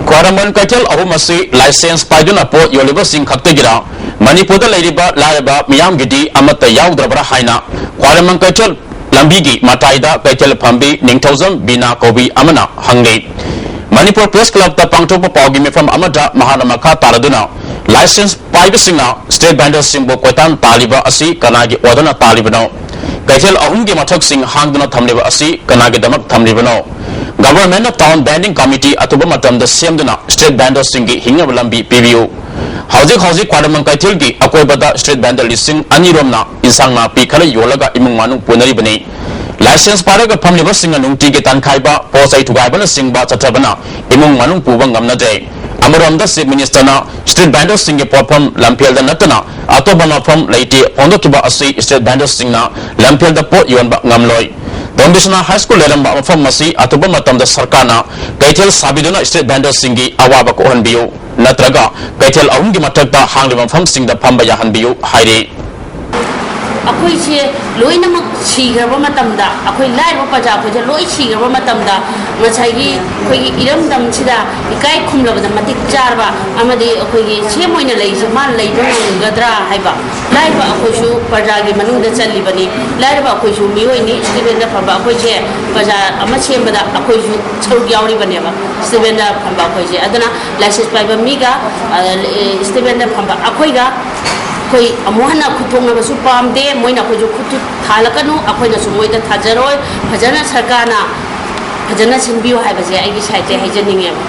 ꯈ꯭ꯋꯥꯏꯔꯝꯕꯟ ꯀꯩꯊꯦꯜ ꯑꯍꯨꯝ ꯑꯁꯤ ꯂꯥꯏꯁꯦꯟꯁ ꯄꯥꯏꯗꯨꯅ ꯄꯣꯠ ꯌꯣꯜꯂꯤꯕꯁꯤꯡ ꯈꯛꯇꯒꯤꯔ? ꯃꯅꯤꯄꯨꯔꯗ ꯂꯩꯔꯤꯕ ꯂꯥꯏꯔꯕ ꯃꯤꯌꯥꯝꯒꯤꯗꯤ ꯑꯃꯠꯇ ꯌꯥꯎꯗ꯭ꯔꯕ꯭ꯔꯥ ꯍꯥꯏꯅ ꯈ꯭ꯋꯥꯏꯔꯝꯕꯟ ꯀꯩꯊꯦꯜ ꯂꯝꯕꯤꯒꯤ ꯃꯇꯥꯏꯗ ꯀꯩꯊꯦꯜ ꯐꯝꯕꯤ ꯅꯤꯡꯊꯧꯖꯝ ꯕꯤꯅꯥ ꯀꯧꯕꯤ ꯑꯃꯅ ꯍꯪꯂꯤ꯫ ꯃꯅꯤꯄꯨꯔ ꯄ꯭ꯔꯦꯁ ꯀ꯭ꯂꯕꯇ ꯄꯥꯡꯊꯣꯛꯄ ꯄꯥꯎꯒꯤ ꯃꯤꯐꯝ ꯑꯃꯗ ꯃꯍꯥꯛꯅ ꯃꯈꯥ ꯇꯥꯔꯗꯨꯅ, ꯂꯥꯏꯁꯦꯟꯁ ꯄꯥꯏꯕꯁꯤꯡꯅ ꯁ꯭ꯇ꯭ꯔꯤꯠ ꯚꯦꯟꯗꯔꯁꯤꯡꯕꯨ ꯀꯣꯏꯇꯥꯟ ꯇꯥꯜꯂꯤꯕ ꯑꯁꯤ ꯀꯅꯥꯒꯤ ꯑꯣꯔꯗꯔꯅ ꯇꯥꯜꯂꯤꯕꯅꯣ? ꯀꯩꯊꯦꯜ ꯑꯍꯨꯝꯒꯤ ꯃꯊꯛꯁꯤꯡ ꯍꯥꯡꯗꯨꯅ ꯊꯝꯂꯤꯕ ꯑꯁꯤ ꯀꯅꯥꯒꯤꯗꯃꯛ ꯊꯝꯂꯤꯕꯅꯣ? ꯒꯚꯔꯟꯃꯦꯟꯠꯅ ꯇꯥꯎꯟ ꯚꯦꯟꯗꯤꯡ ꯀꯃꯤꯇꯤ ꯑꯊꯨꯕ ꯃꯇꯝꯗ ꯁꯦꯝꯗꯨꯅ ꯁ꯭ꯇ꯭ꯔꯤꯠ ꯚꯦꯟꯗꯔꯁꯤꯡꯒꯤ ꯍꯤꯡꯅꯕ ꯂꯝꯕꯤ ꯄꯤꯕꯤꯌꯨ꯫ ꯍꯧꯖꯤꯛ ꯍꯧꯖꯤꯛ ꯈ꯭ꯋꯥꯏꯔꯝꯕꯟ ꯀꯩꯊꯦꯜꯒꯤ ꯑꯀꯣꯏꯕꯗ ꯁ꯭ꯇ꯭ꯔꯤꯠ ꯚꯦꯟꯗꯔ ꯂꯤꯁꯤꯡ ꯑꯅꯤ ꯔꯣꯝꯅ ꯏꯟꯁꯥꯡ ꯅꯥꯄꯤ ꯈꯔ ꯌꯣꯜꯂꯒ ꯏꯃꯨꯡ ꯃꯅꯨꯡ ꯄꯨꯅꯔꯤꯕꯅꯤ꯫ ꯂꯥꯏꯁꯦꯟꯁ ꯄꯥꯏꯔꯒ ꯐꯝꯂꯤꯕꯁꯤꯡꯅ ꯅꯨꯡꯇꯤꯒꯤ ꯇꯟꯈꯥꯏꯕ, ꯄꯣꯠ ꯆꯩ ꯊꯨꯒꯥꯏꯕꯅꯆꯤꯡꯕ ꯆꯠꯊꯕꯅ ꯏꯃꯨꯡ ꯃꯅꯨꯡ ꯄꯨꯕ ꯉꯝꯅꯗ꯭ꯔꯦ꯫ ꯑꯃꯔꯣꯝꯗ ꯆꯤꯐ ꯃꯤꯅꯤꯁꯇꯔꯅ ꯁ꯭ꯇ꯭ꯔꯤꯠ ꯚꯦꯟꯗꯔꯁꯤꯡꯒꯤ ꯄꯣꯠꯐꯝ ꯂꯝꯐꯦꯜꯗ ꯅꯠꯇꯅ ꯑꯇꯣꯞꯄ ꯃꯐꯝ ꯂꯩꯇꯦ ꯐꯣꯡꯗꯣꯛꯈꯤꯕ ꯑꯁꯤ ꯁ꯭ꯇ꯭ꯔꯤꯠ ꯚꯦꯟꯗꯔꯁꯤꯡꯅ ꯂꯝꯐꯦꯜꯗ ꯄꯣꯠ ꯌꯣꯟꯕ ꯉꯝꯂꯣꯏ꯫ ꯇꯣꯝꯕꯤꯁꯅꯥ ꯍꯥꯏ ꯁ꯭ꯀꯨꯜ ꯂꯩꯔꯝꯕ ꯃꯐꯝ ꯑꯁꯤ ꯑꯊꯨꯕ ꯃꯇꯝꯗ ꯁꯔꯀꯥꯔꯅ ꯀꯩꯊꯦꯜ ꯁꯥꯕꯤꯗꯨꯅ ꯁ꯭ꯇ꯭ꯔꯤꯠ ꯚꯦꯟꯗꯔꯁꯤꯡꯒꯤ ꯑꯋꯥꯕ ꯀꯣꯛꯍꯟꯕꯤꯌꯨ, ꯅꯠꯇ꯭ꯔꯒ ꯀꯩꯊꯦꯜ ꯑꯍꯨꯝꯒꯤ ꯃꯊꯛꯇ ꯍꯥꯡꯂꯤꯕ ꯃꯐꯝꯁꯤꯡꯗ ꯐꯝꯕ ꯌꯥꯍꯟꯕꯤꯌꯨ ꯍꯥꯏꯔꯤ꯫ ꯑꯩꯈꯣꯏꯁꯦ ꯂꯣꯏꯅꯃꯛ ꯁꯤꯈ꯭ꯔꯕ ꯃꯇꯝꯗ, ꯑꯩꯈꯣꯏ ꯂꯥꯏꯔꯕ ꯄ꯭ꯔꯖꯥ ꯑꯩꯈꯣꯏꯁꯦ ꯂꯣꯏ ꯁꯤꯈ꯭ꯔꯕ ꯃꯇꯝꯗ, ꯉꯁꯥꯏꯒꯤ ꯑꯩꯈꯣꯏꯒꯤ ꯏꯔꯝꯗꯝꯁꯤꯗ ꯏꯀꯥꯏ ꯈꯨꯝꯂꯕꯗ ꯃꯇꯤꯛ ꯆꯥꯔꯕ ꯑꯃꯗꯤ ꯑꯩꯈꯣꯏꯒꯤ ꯁꯦꯝ ꯑꯣꯏꯅ ꯂꯩꯁꯦ ꯃꯥ ꯂꯩꯕ ꯉꯝꯒꯗ꯭ꯔꯥ ꯍꯥꯏꯕ꯫ ꯂꯥꯏꯔꯕ ꯑꯩꯈꯣꯏꯁꯨ ꯄ꯭ꯔꯖꯥꯒꯤ ꯃꯅꯨꯡꯗ ꯆꯜꯂꯤꯕꯅꯤ꯫ ꯂꯥꯏꯔꯕ ꯑꯩꯈꯣꯏꯁꯨ ꯃꯤꯑꯣꯏꯅꯤ꯫ ꯁ꯭ꯇꯤꯕꯦꯟꯗ ꯐꯝꯕ ꯑꯩꯈꯣꯏꯁꯦ ꯄ꯭ꯔꯖꯥ ꯑꯃ ꯁꯦꯝꯕꯗ ꯑꯩꯈꯣꯏꯁꯨ ꯁꯔꯨꯛ ꯌꯥꯎꯔꯤꯕꯅꯦꯕ꯫ ꯁ꯭ꯇꯤꯕꯦꯟꯗ ꯐꯝꯕ ꯑꯩꯈꯣꯏꯁꯦ꯫ ꯑꯗꯨꯅ ꯂꯥꯏꯁꯦꯟꯁ ꯄꯥꯏꯕ ꯃꯤꯒ, ꯑ, ꯁ꯭ꯇꯤꯕꯦꯟꯗ ꯐꯝꯕ ꯑꯩꯈꯣꯏꯒ ꯑꯩꯈꯣꯏ ꯑꯃꯨꯛ ꯍꯟꯅ ꯈꯨꯠ ꯊꯣꯛꯅꯕꯁꯨ ꯄꯥꯝꯗꯦ꯫ ꯃꯣꯏꯅ ꯑꯩꯈꯣꯏꯁꯨ ꯈꯨꯠ ꯊꯥꯜꯂꯛꯀꯅꯨ, ꯑꯩꯈꯣꯏꯅꯁꯨ ꯃꯣꯏꯗ ꯊꯥꯖꯔꯣꯏ꯫ ꯐꯖꯅ ꯁꯔꯀꯥꯔꯅ ꯐꯖꯅ ꯁꯤꯟꯕꯤꯌꯨ ꯍꯥꯏꯕꯁꯦ ꯑꯩꯒꯤ ꯁꯥꯏꯠꯇꯩ ꯍꯥꯏꯖꯅꯤꯡꯉꯦꯕ꯫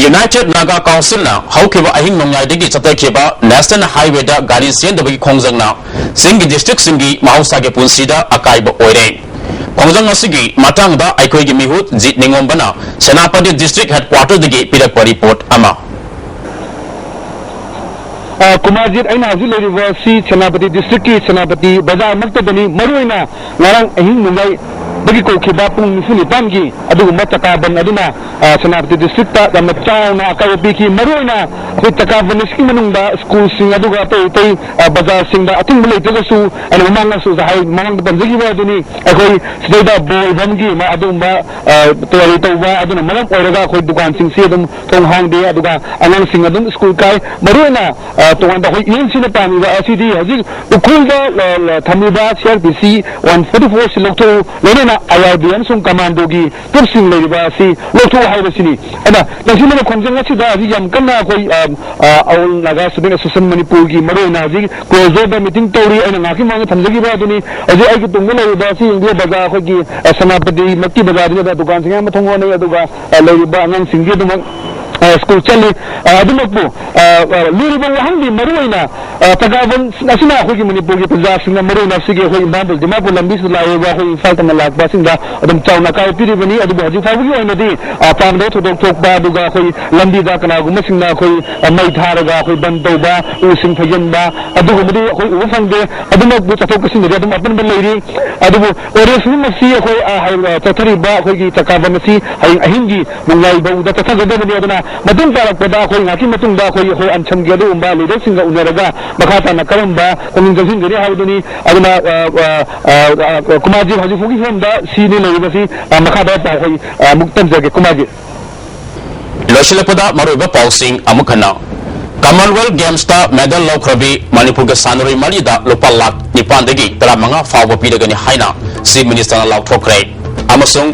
United Naga Councilꯅ ꯍꯧꯈꯤꯕ ꯑꯍꯤꯡ ꯅꯣꯡꯌꯥꯏꯗꯒꯤ ꯆꯠꯊꯈꯤꯕ National Highwayꯗ ꯒꯥꯔꯤ ꯆꯦꯟꯗꯕꯒꯤ ꯈꯣꯡꯖꯪꯅ ꯆꯤꯡꯒꯤ districtꯁꯤꯡꯒꯤ ꯃꯍꯧꯁꯥꯒꯤ ꯄꯨꯟꯁꯤꯗ ꯑꯀꯥꯏꯕ ꯑꯣꯏꯔꯦ꯫ ꯈꯣꯡꯖꯪ ꯑꯁꯤꯒꯤ ꯃꯇꯥꯡꯗ ꯑꯩꯈꯣꯏꯒꯤ ꯃꯤꯍꯨꯠ ꯖꯤꯠ ꯅꯤꯉꯣꯝꯕꯅ ꯁꯦꯅꯥꯄꯇꯤ district headquarterꯗꯒꯤ ꯄꯤꯔꯛꯄ report ꯑꯃ꯫ ꯑ, ꯀꯨꯃꯥꯔꯖꯤꯠ, ꯑꯩꯅ ꯍꯧꯖꯤꯛ ꯂꯩꯔꯤꯕ ꯑꯁꯤ ꯁꯦꯅꯥꯄꯇꯤ districtꯀꯤ ꯁꯦꯅꯥꯄꯇꯤ ꯕꯖꯥꯔꯃꯛꯇꯗꯅꯤ꯫ ꯃꯔꯨꯑꯣꯏꯅ ꯉꯔꯥꯡ ꯑꯍꯤꯡ ꯅꯣꯡꯌꯥꯏꯗꯒꯤ ꯀꯧꯈꯤꯕ ꯄꯨꯡ ꯅꯤꯐꯨ ꯅꯤꯄꯥꯟꯒꯤ ꯑꯗꯨꯒꯨꯝꯕ ꯆꯀꯥ ꯕꯟ ꯑꯗꯨꯅ, ꯑ, ꯁꯦꯅꯥꯄꯇꯤ districtꯇ ꯌꯥꯝꯅ ꯆꯥꯎꯅ ꯑꯀꯥꯏꯕ ꯄꯤꯈꯤ꯫ ꯃꯔꯨꯑꯣꯏꯅ ꯑꯩꯈꯣꯏ ꯆꯀꯥ ꯕꯟ ꯑꯁꯤꯒꯤ ꯃꯅꯨꯡꯗ schoolꯁꯤꯡ ꯑꯗꯨꯒ ꯑꯇꯩ ꯑꯇꯩ, ꯑ, ꯕꯖꯥꯔꯁꯤꯡꯗ ꯑꯊꯤꯡꯕ ꯂꯩꯇ꯭ꯔꯒꯁꯨ, ꯑꯩꯅ ꯃꯃꯥꯡꯗꯁꯨ ꯍꯥꯏ-, ꯃꯃꯥꯡꯗ ꯄꯟꯖꯈꯤꯕ ꯑꯗꯨꯅꯤ꯫ ꯑꯩꯈꯣꯏ ꯁꯤꯗꯩꯗ ꯕꯣꯜ ꯕꯝꯒꯤ ꯃ-, ꯑꯗꯨꯒꯨꯝꯕ, ꯑ, ꯇꯌꯥꯔꯤ ꯇꯧꯕ ꯑꯗꯨꯅ ꯃꯔꯝ ꯑꯣꯏꯔꯒ ꯑꯩꯈꯣꯏ ꯗꯨꯀꯥꯟꯁꯤꯡꯁꯤ ꯑꯗꯨꯝ ꯊꯣꯡ ꯍꯥꯡꯗꯦ꯫ ꯑꯗꯨꯒ ꯑꯉꯥꯡꯁꯤꯡ ꯑꯗꯨꯝ school ꯀꯥꯏ꯫ ꯃꯔꯨꯑꯣꯏꯅ, ꯑ, ꯇꯣꯉꯥꯟꯕ ꯑꯩꯈꯣꯏ ꯏꯟꯁꯤꯅ ꯄꯥꯝꯃꯤꯕ ꯑꯁꯤꯗꯤ ꯍꯧꯖꯤꯛ ꯎꯈ꯭ꯔꯨꯜꯗ, ꯑ, ꯑ, ꯊꯝꯂꯤꯕ CRPC one forty four ꯁꯤ ꯂꯧꯊꯣꯛꯎ, ꯂꯣꯏꯅꯅ IRB ꯑꯃꯁꯨꯡ commandoꯒꯤ troopꯁꯤꯡ ꯂꯩꯔꯤꯕ ꯑꯁꯤ ꯂꯧꯊꯣꯛꯎ ꯍꯥꯏꯕꯁꯤꯅꯤ꯫ ꯑꯗ ꯇꯁꯦꯡꯕꯗ ꯈꯣꯡꯖꯪ ꯑꯁꯤꯗ ꯍꯧꯖꯤꯛ ꯌꯥꯝ ꯀꯟꯅ ꯑꯩꯈꯣꯏ, ꯑ, ꯑ, All Naga Student Association ꯃꯅꯤꯄꯨꯔꯒꯤ ꯃꯔꯨꯑꯣꯏꯅ ꯍꯧꯖꯤꯛ closureꯗ meeting ꯇꯧꯔꯤ꯫ ꯑꯩꯅ ꯉꯥꯏꯍꯥꯛꯀꯤ ꯃꯃꯥꯡꯗ ꯊꯝꯖꯈꯤꯕ ꯑꯗꯨꯅꯤ꯫ ꯍꯧꯖꯤꯛ ꯑꯩꯒꯤ ꯇꯨꯡꯗ ꯂꯩꯔꯤꯕ ꯑꯁꯤ ꯌꯦꯡꯕꯤꯌꯨ, ꯕꯖꯥꯔ ꯑꯩꯈꯣꯏꯒꯤ, ꯑ, ꯁꯦꯅꯥꯄꯇꯤꯃꯛꯀꯤ ꯕꯖꯥꯔꯗꯨꯅ ꯗꯨꯀꯥꯟꯁꯤꯡ ꯑꯌꯥꯝꯕ ꯊꯣꯡ ꯂꯣꯟꯅꯩ꯫ ꯑꯗꯨꯒ, ꯑ, ꯂꯩꯔꯤꯕ ꯑꯉꯥꯡꯁꯤꯡꯗꯤ ꯑꯗꯨꯃꯛ, ꯑ, school ꯆꯠꯂꯤ꯫ ꯑ, ꯑꯗꯨꯃꯛꯄꯨ, ꯑ, ꯑ, ꯂꯨꯔꯤꯕ ꯋꯥꯍꯪꯗꯤ ꯃꯔꯨꯑꯣꯏꯅ, ꯑ, ꯆꯀꯥ ꯕꯟ ꯑꯁꯤꯅ ꯑꯩꯈꯣꯏꯒꯤ ꯃꯅꯤꯄꯨꯔꯒꯤ ꯄ꯭ꯔꯖꯥꯁꯤꯡꯅ ꯃꯔꯨꯑꯣꯏꯅ ꯑꯁꯤꯒꯤ ꯑꯩꯈꯣꯏ ꯏꯝꯐꯥꯜ ꯗꯤꯃꯥꯄꯨꯔ ꯂꯝꯕꯤꯁꯤꯗ ꯂꯥꯛꯏꯕ ꯑꯩꯈꯣꯏ ꯏꯝꯐꯥꯜ ꯇꯝꯅ ꯂꯥꯛꯄꯁꯤꯡꯗ ꯑꯗꯨꯝ ꯆꯥꯎꯅ ꯑꯀꯥꯏꯕ ꯄꯤꯔꯤꯕꯅꯤ꯫ ꯑꯗꯨꯕꯨ ꯍꯧꯖꯤꯛ ꯐꯥꯎꯕꯒꯤ ꯑꯣꯏꯅꯗꯤ, ꯑ, ꯄꯥꯝꯗꯕ ꯊꯧꯗꯣꯛ ꯊꯣꯛꯄ, ꯑꯗꯨꯒ ꯑꯩꯈꯣꯏ ꯂꯝꯕꯤꯗ ꯀꯅꯥꯒꯨꯝꯕꯁꯤꯡꯅ ꯑꯩꯈꯣꯏ, ꯑ, ꯃꯩ ꯊꯥꯔꯒ ꯑꯩꯈꯣꯏ ꯕꯟ ꯇꯧꯕ, ꯎꯁꯤꯡ ꯐꯩꯖꯤꯟꯕ, ꯑꯗꯨꯒꯨꯝꯕꯗꯤ ꯑꯩꯈꯣꯏ ꯎꯕ ꯐꯪꯗꯦ꯫ ꯑꯗꯨꯃꯛꯄꯨ ꯆꯠꯊꯣꯛ ꯆꯠꯁꯤꯟꯗꯗꯤ ꯑꯗꯨꯝ ꯑꯄꯟꯕ ꯂꯩꯔꯤ꯫ ꯑꯗꯨꯕꯨ ꯑꯣꯔꯦꯟꯖ ꯐꯤꯂꯝ ꯑꯁꯤ ꯑꯩꯈꯣꯏ, ꯑ, ꯍꯌꯦꯡ, ꯑ, ꯆꯠꯊꯔꯤꯕ ꯑꯩꯈꯣꯏꯒꯤ ꯆꯀꯥ ꯕꯟ ꯑꯁꯤ ꯍꯌꯦꯡ ꯑꯍꯤꯡꯒꯤ ꯅꯣꯡꯌꯥꯏ ꯐꯥꯎꯕꯗ ꯆꯠꯊꯒꯗꯕꯅꯤ꯫ ꯑꯗꯨꯅ ꯃꯇꯨꯡ ꯇꯥꯔꯛꯄꯗ ꯑꯩꯈꯣꯏ ꯉꯥꯏꯍꯥꯛꯀꯤ ꯃꯇꯨꯡꯗ ꯑꯩꯈꯣꯏ, ꯑꯩꯈꯣꯏ ꯑꯟꯁꯝꯒꯤ ꯑꯗꯨꯒꯨꯝꯕ ꯂꯤꯗꯔꯁꯤꯡꯒ ꯎꯅꯔꯒ ꯃꯈꯥ ꯇꯥꯅ ꯀꯔꯝꯕ ꯈꯣꯡꯖꯪ ꯆꯪꯁꯤꯟꯒꯅꯤ ꯍꯥꯏꯕꯗꯨꯅꯤ꯫ ꯑꯗꯨꯅ, ꯑ, ꯑ, ꯑ, ꯑ, ꯀꯨꯃꯥꯔꯖꯤꯠ, ꯍꯧꯖꯤꯛ ꯐꯥꯎꯒꯤ ꯐꯤꯕꯝꯗ ꯁꯤꯅꯤ ꯂꯩꯔꯤꯕꯁꯤ꯫ ꯑ, ꯃꯈꯥꯗ ꯄꯥꯎ ꯑꯩꯈꯣꯏ, ꯑ, ꯑꯃꯨꯛ ꯇꯝꯖꯒꯦ, ꯀꯨꯃꯥꯔꯖꯤꯠ꯫ ꯂꯣꯏꯁꯤꯜꯂꯛꯄꯗ ꯃꯔꯨꯑꯣꯏꯕ ꯄꯥꯎꯁꯤꯡ ꯑꯃꯨꯛ ꯍꯟꯅ꯫ Commonwealth Gamesꯇ medal ꯂꯧꯈ꯭ꯔꯕꯤ ꯃꯅꯤꯄꯨꯔꯒꯤ ꯁꯥꯟꯅꯔꯣꯏ ꯃꯔꯤꯗ ꯂꯨꯄꯥ ꯂꯥꯈ ꯅꯤꯄꯥꯟꯗꯒꯤ ꯇꯔꯥꯃꯉꯥ ꯐꯥꯎꯕ ꯄꯤꯔꯒꯅꯤ ꯍꯥꯏꯅ Chief Ministerꯅ ꯂꯥꯎꯊꯣꯛꯈ꯭ꯔꯦ꯫ ꯑꯃꯁꯨꯡ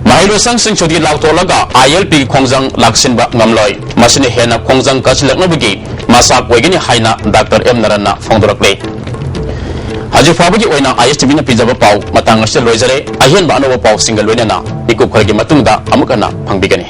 ꯃꯍꯩꯔꯣꯏꯁꯪꯁꯤꯡ ꯁꯨꯇꯤ ꯂꯥꯎꯊꯣꯛꯂꯒ ILPꯒꯤ ꯈꯣꯡꯖꯪ ꯂꯥꯛꯁꯤꯟꯕ ꯉꯝꯂꯣꯏ꯫ ꯃꯁꯤꯅ ꯍꯦꯟꯅ ꯈꯣꯡꯖꯪ ꯀꯟꯁꯤꯜꯂꯛꯅꯕꯒꯤ ꯃꯆꯥꯛ ꯑꯣꯏꯒꯅꯤ ꯍꯥꯏꯅ ꯗꯥꯛꯇꯔ ꯑꯦꯝ ꯅꯔꯟꯅ ꯐꯣꯡꯗꯣꯔꯛꯂꯦ꯫ ꯍꯧꯖꯤꯛ ꯐꯥꯎꯕꯒꯤ ꯑꯣꯏꯅ ꯑꯥꯏ ꯑꯦꯁ ꯇꯤ ꯚꯤꯅ ꯄꯤꯖꯕ ꯄꯥꯎ ꯃꯇꯥꯡ ꯑꯁꯤꯗ ꯂꯣꯏꯖꯔꯦ꯫ ꯑꯍꯦꯟꯕ ꯑꯅꯧꯕ ꯄꯥꯎꯁꯤꯡꯒ ꯂꯣꯏꯅꯅ ꯃꯤꯀꯨꯞ ꯈꯔꯒꯤ ꯃꯇꯨꯡꯗ ꯑꯃꯨꯛ ꯍꯟꯅ ꯐꯪꯕꯤꯒꯅꯤ꯫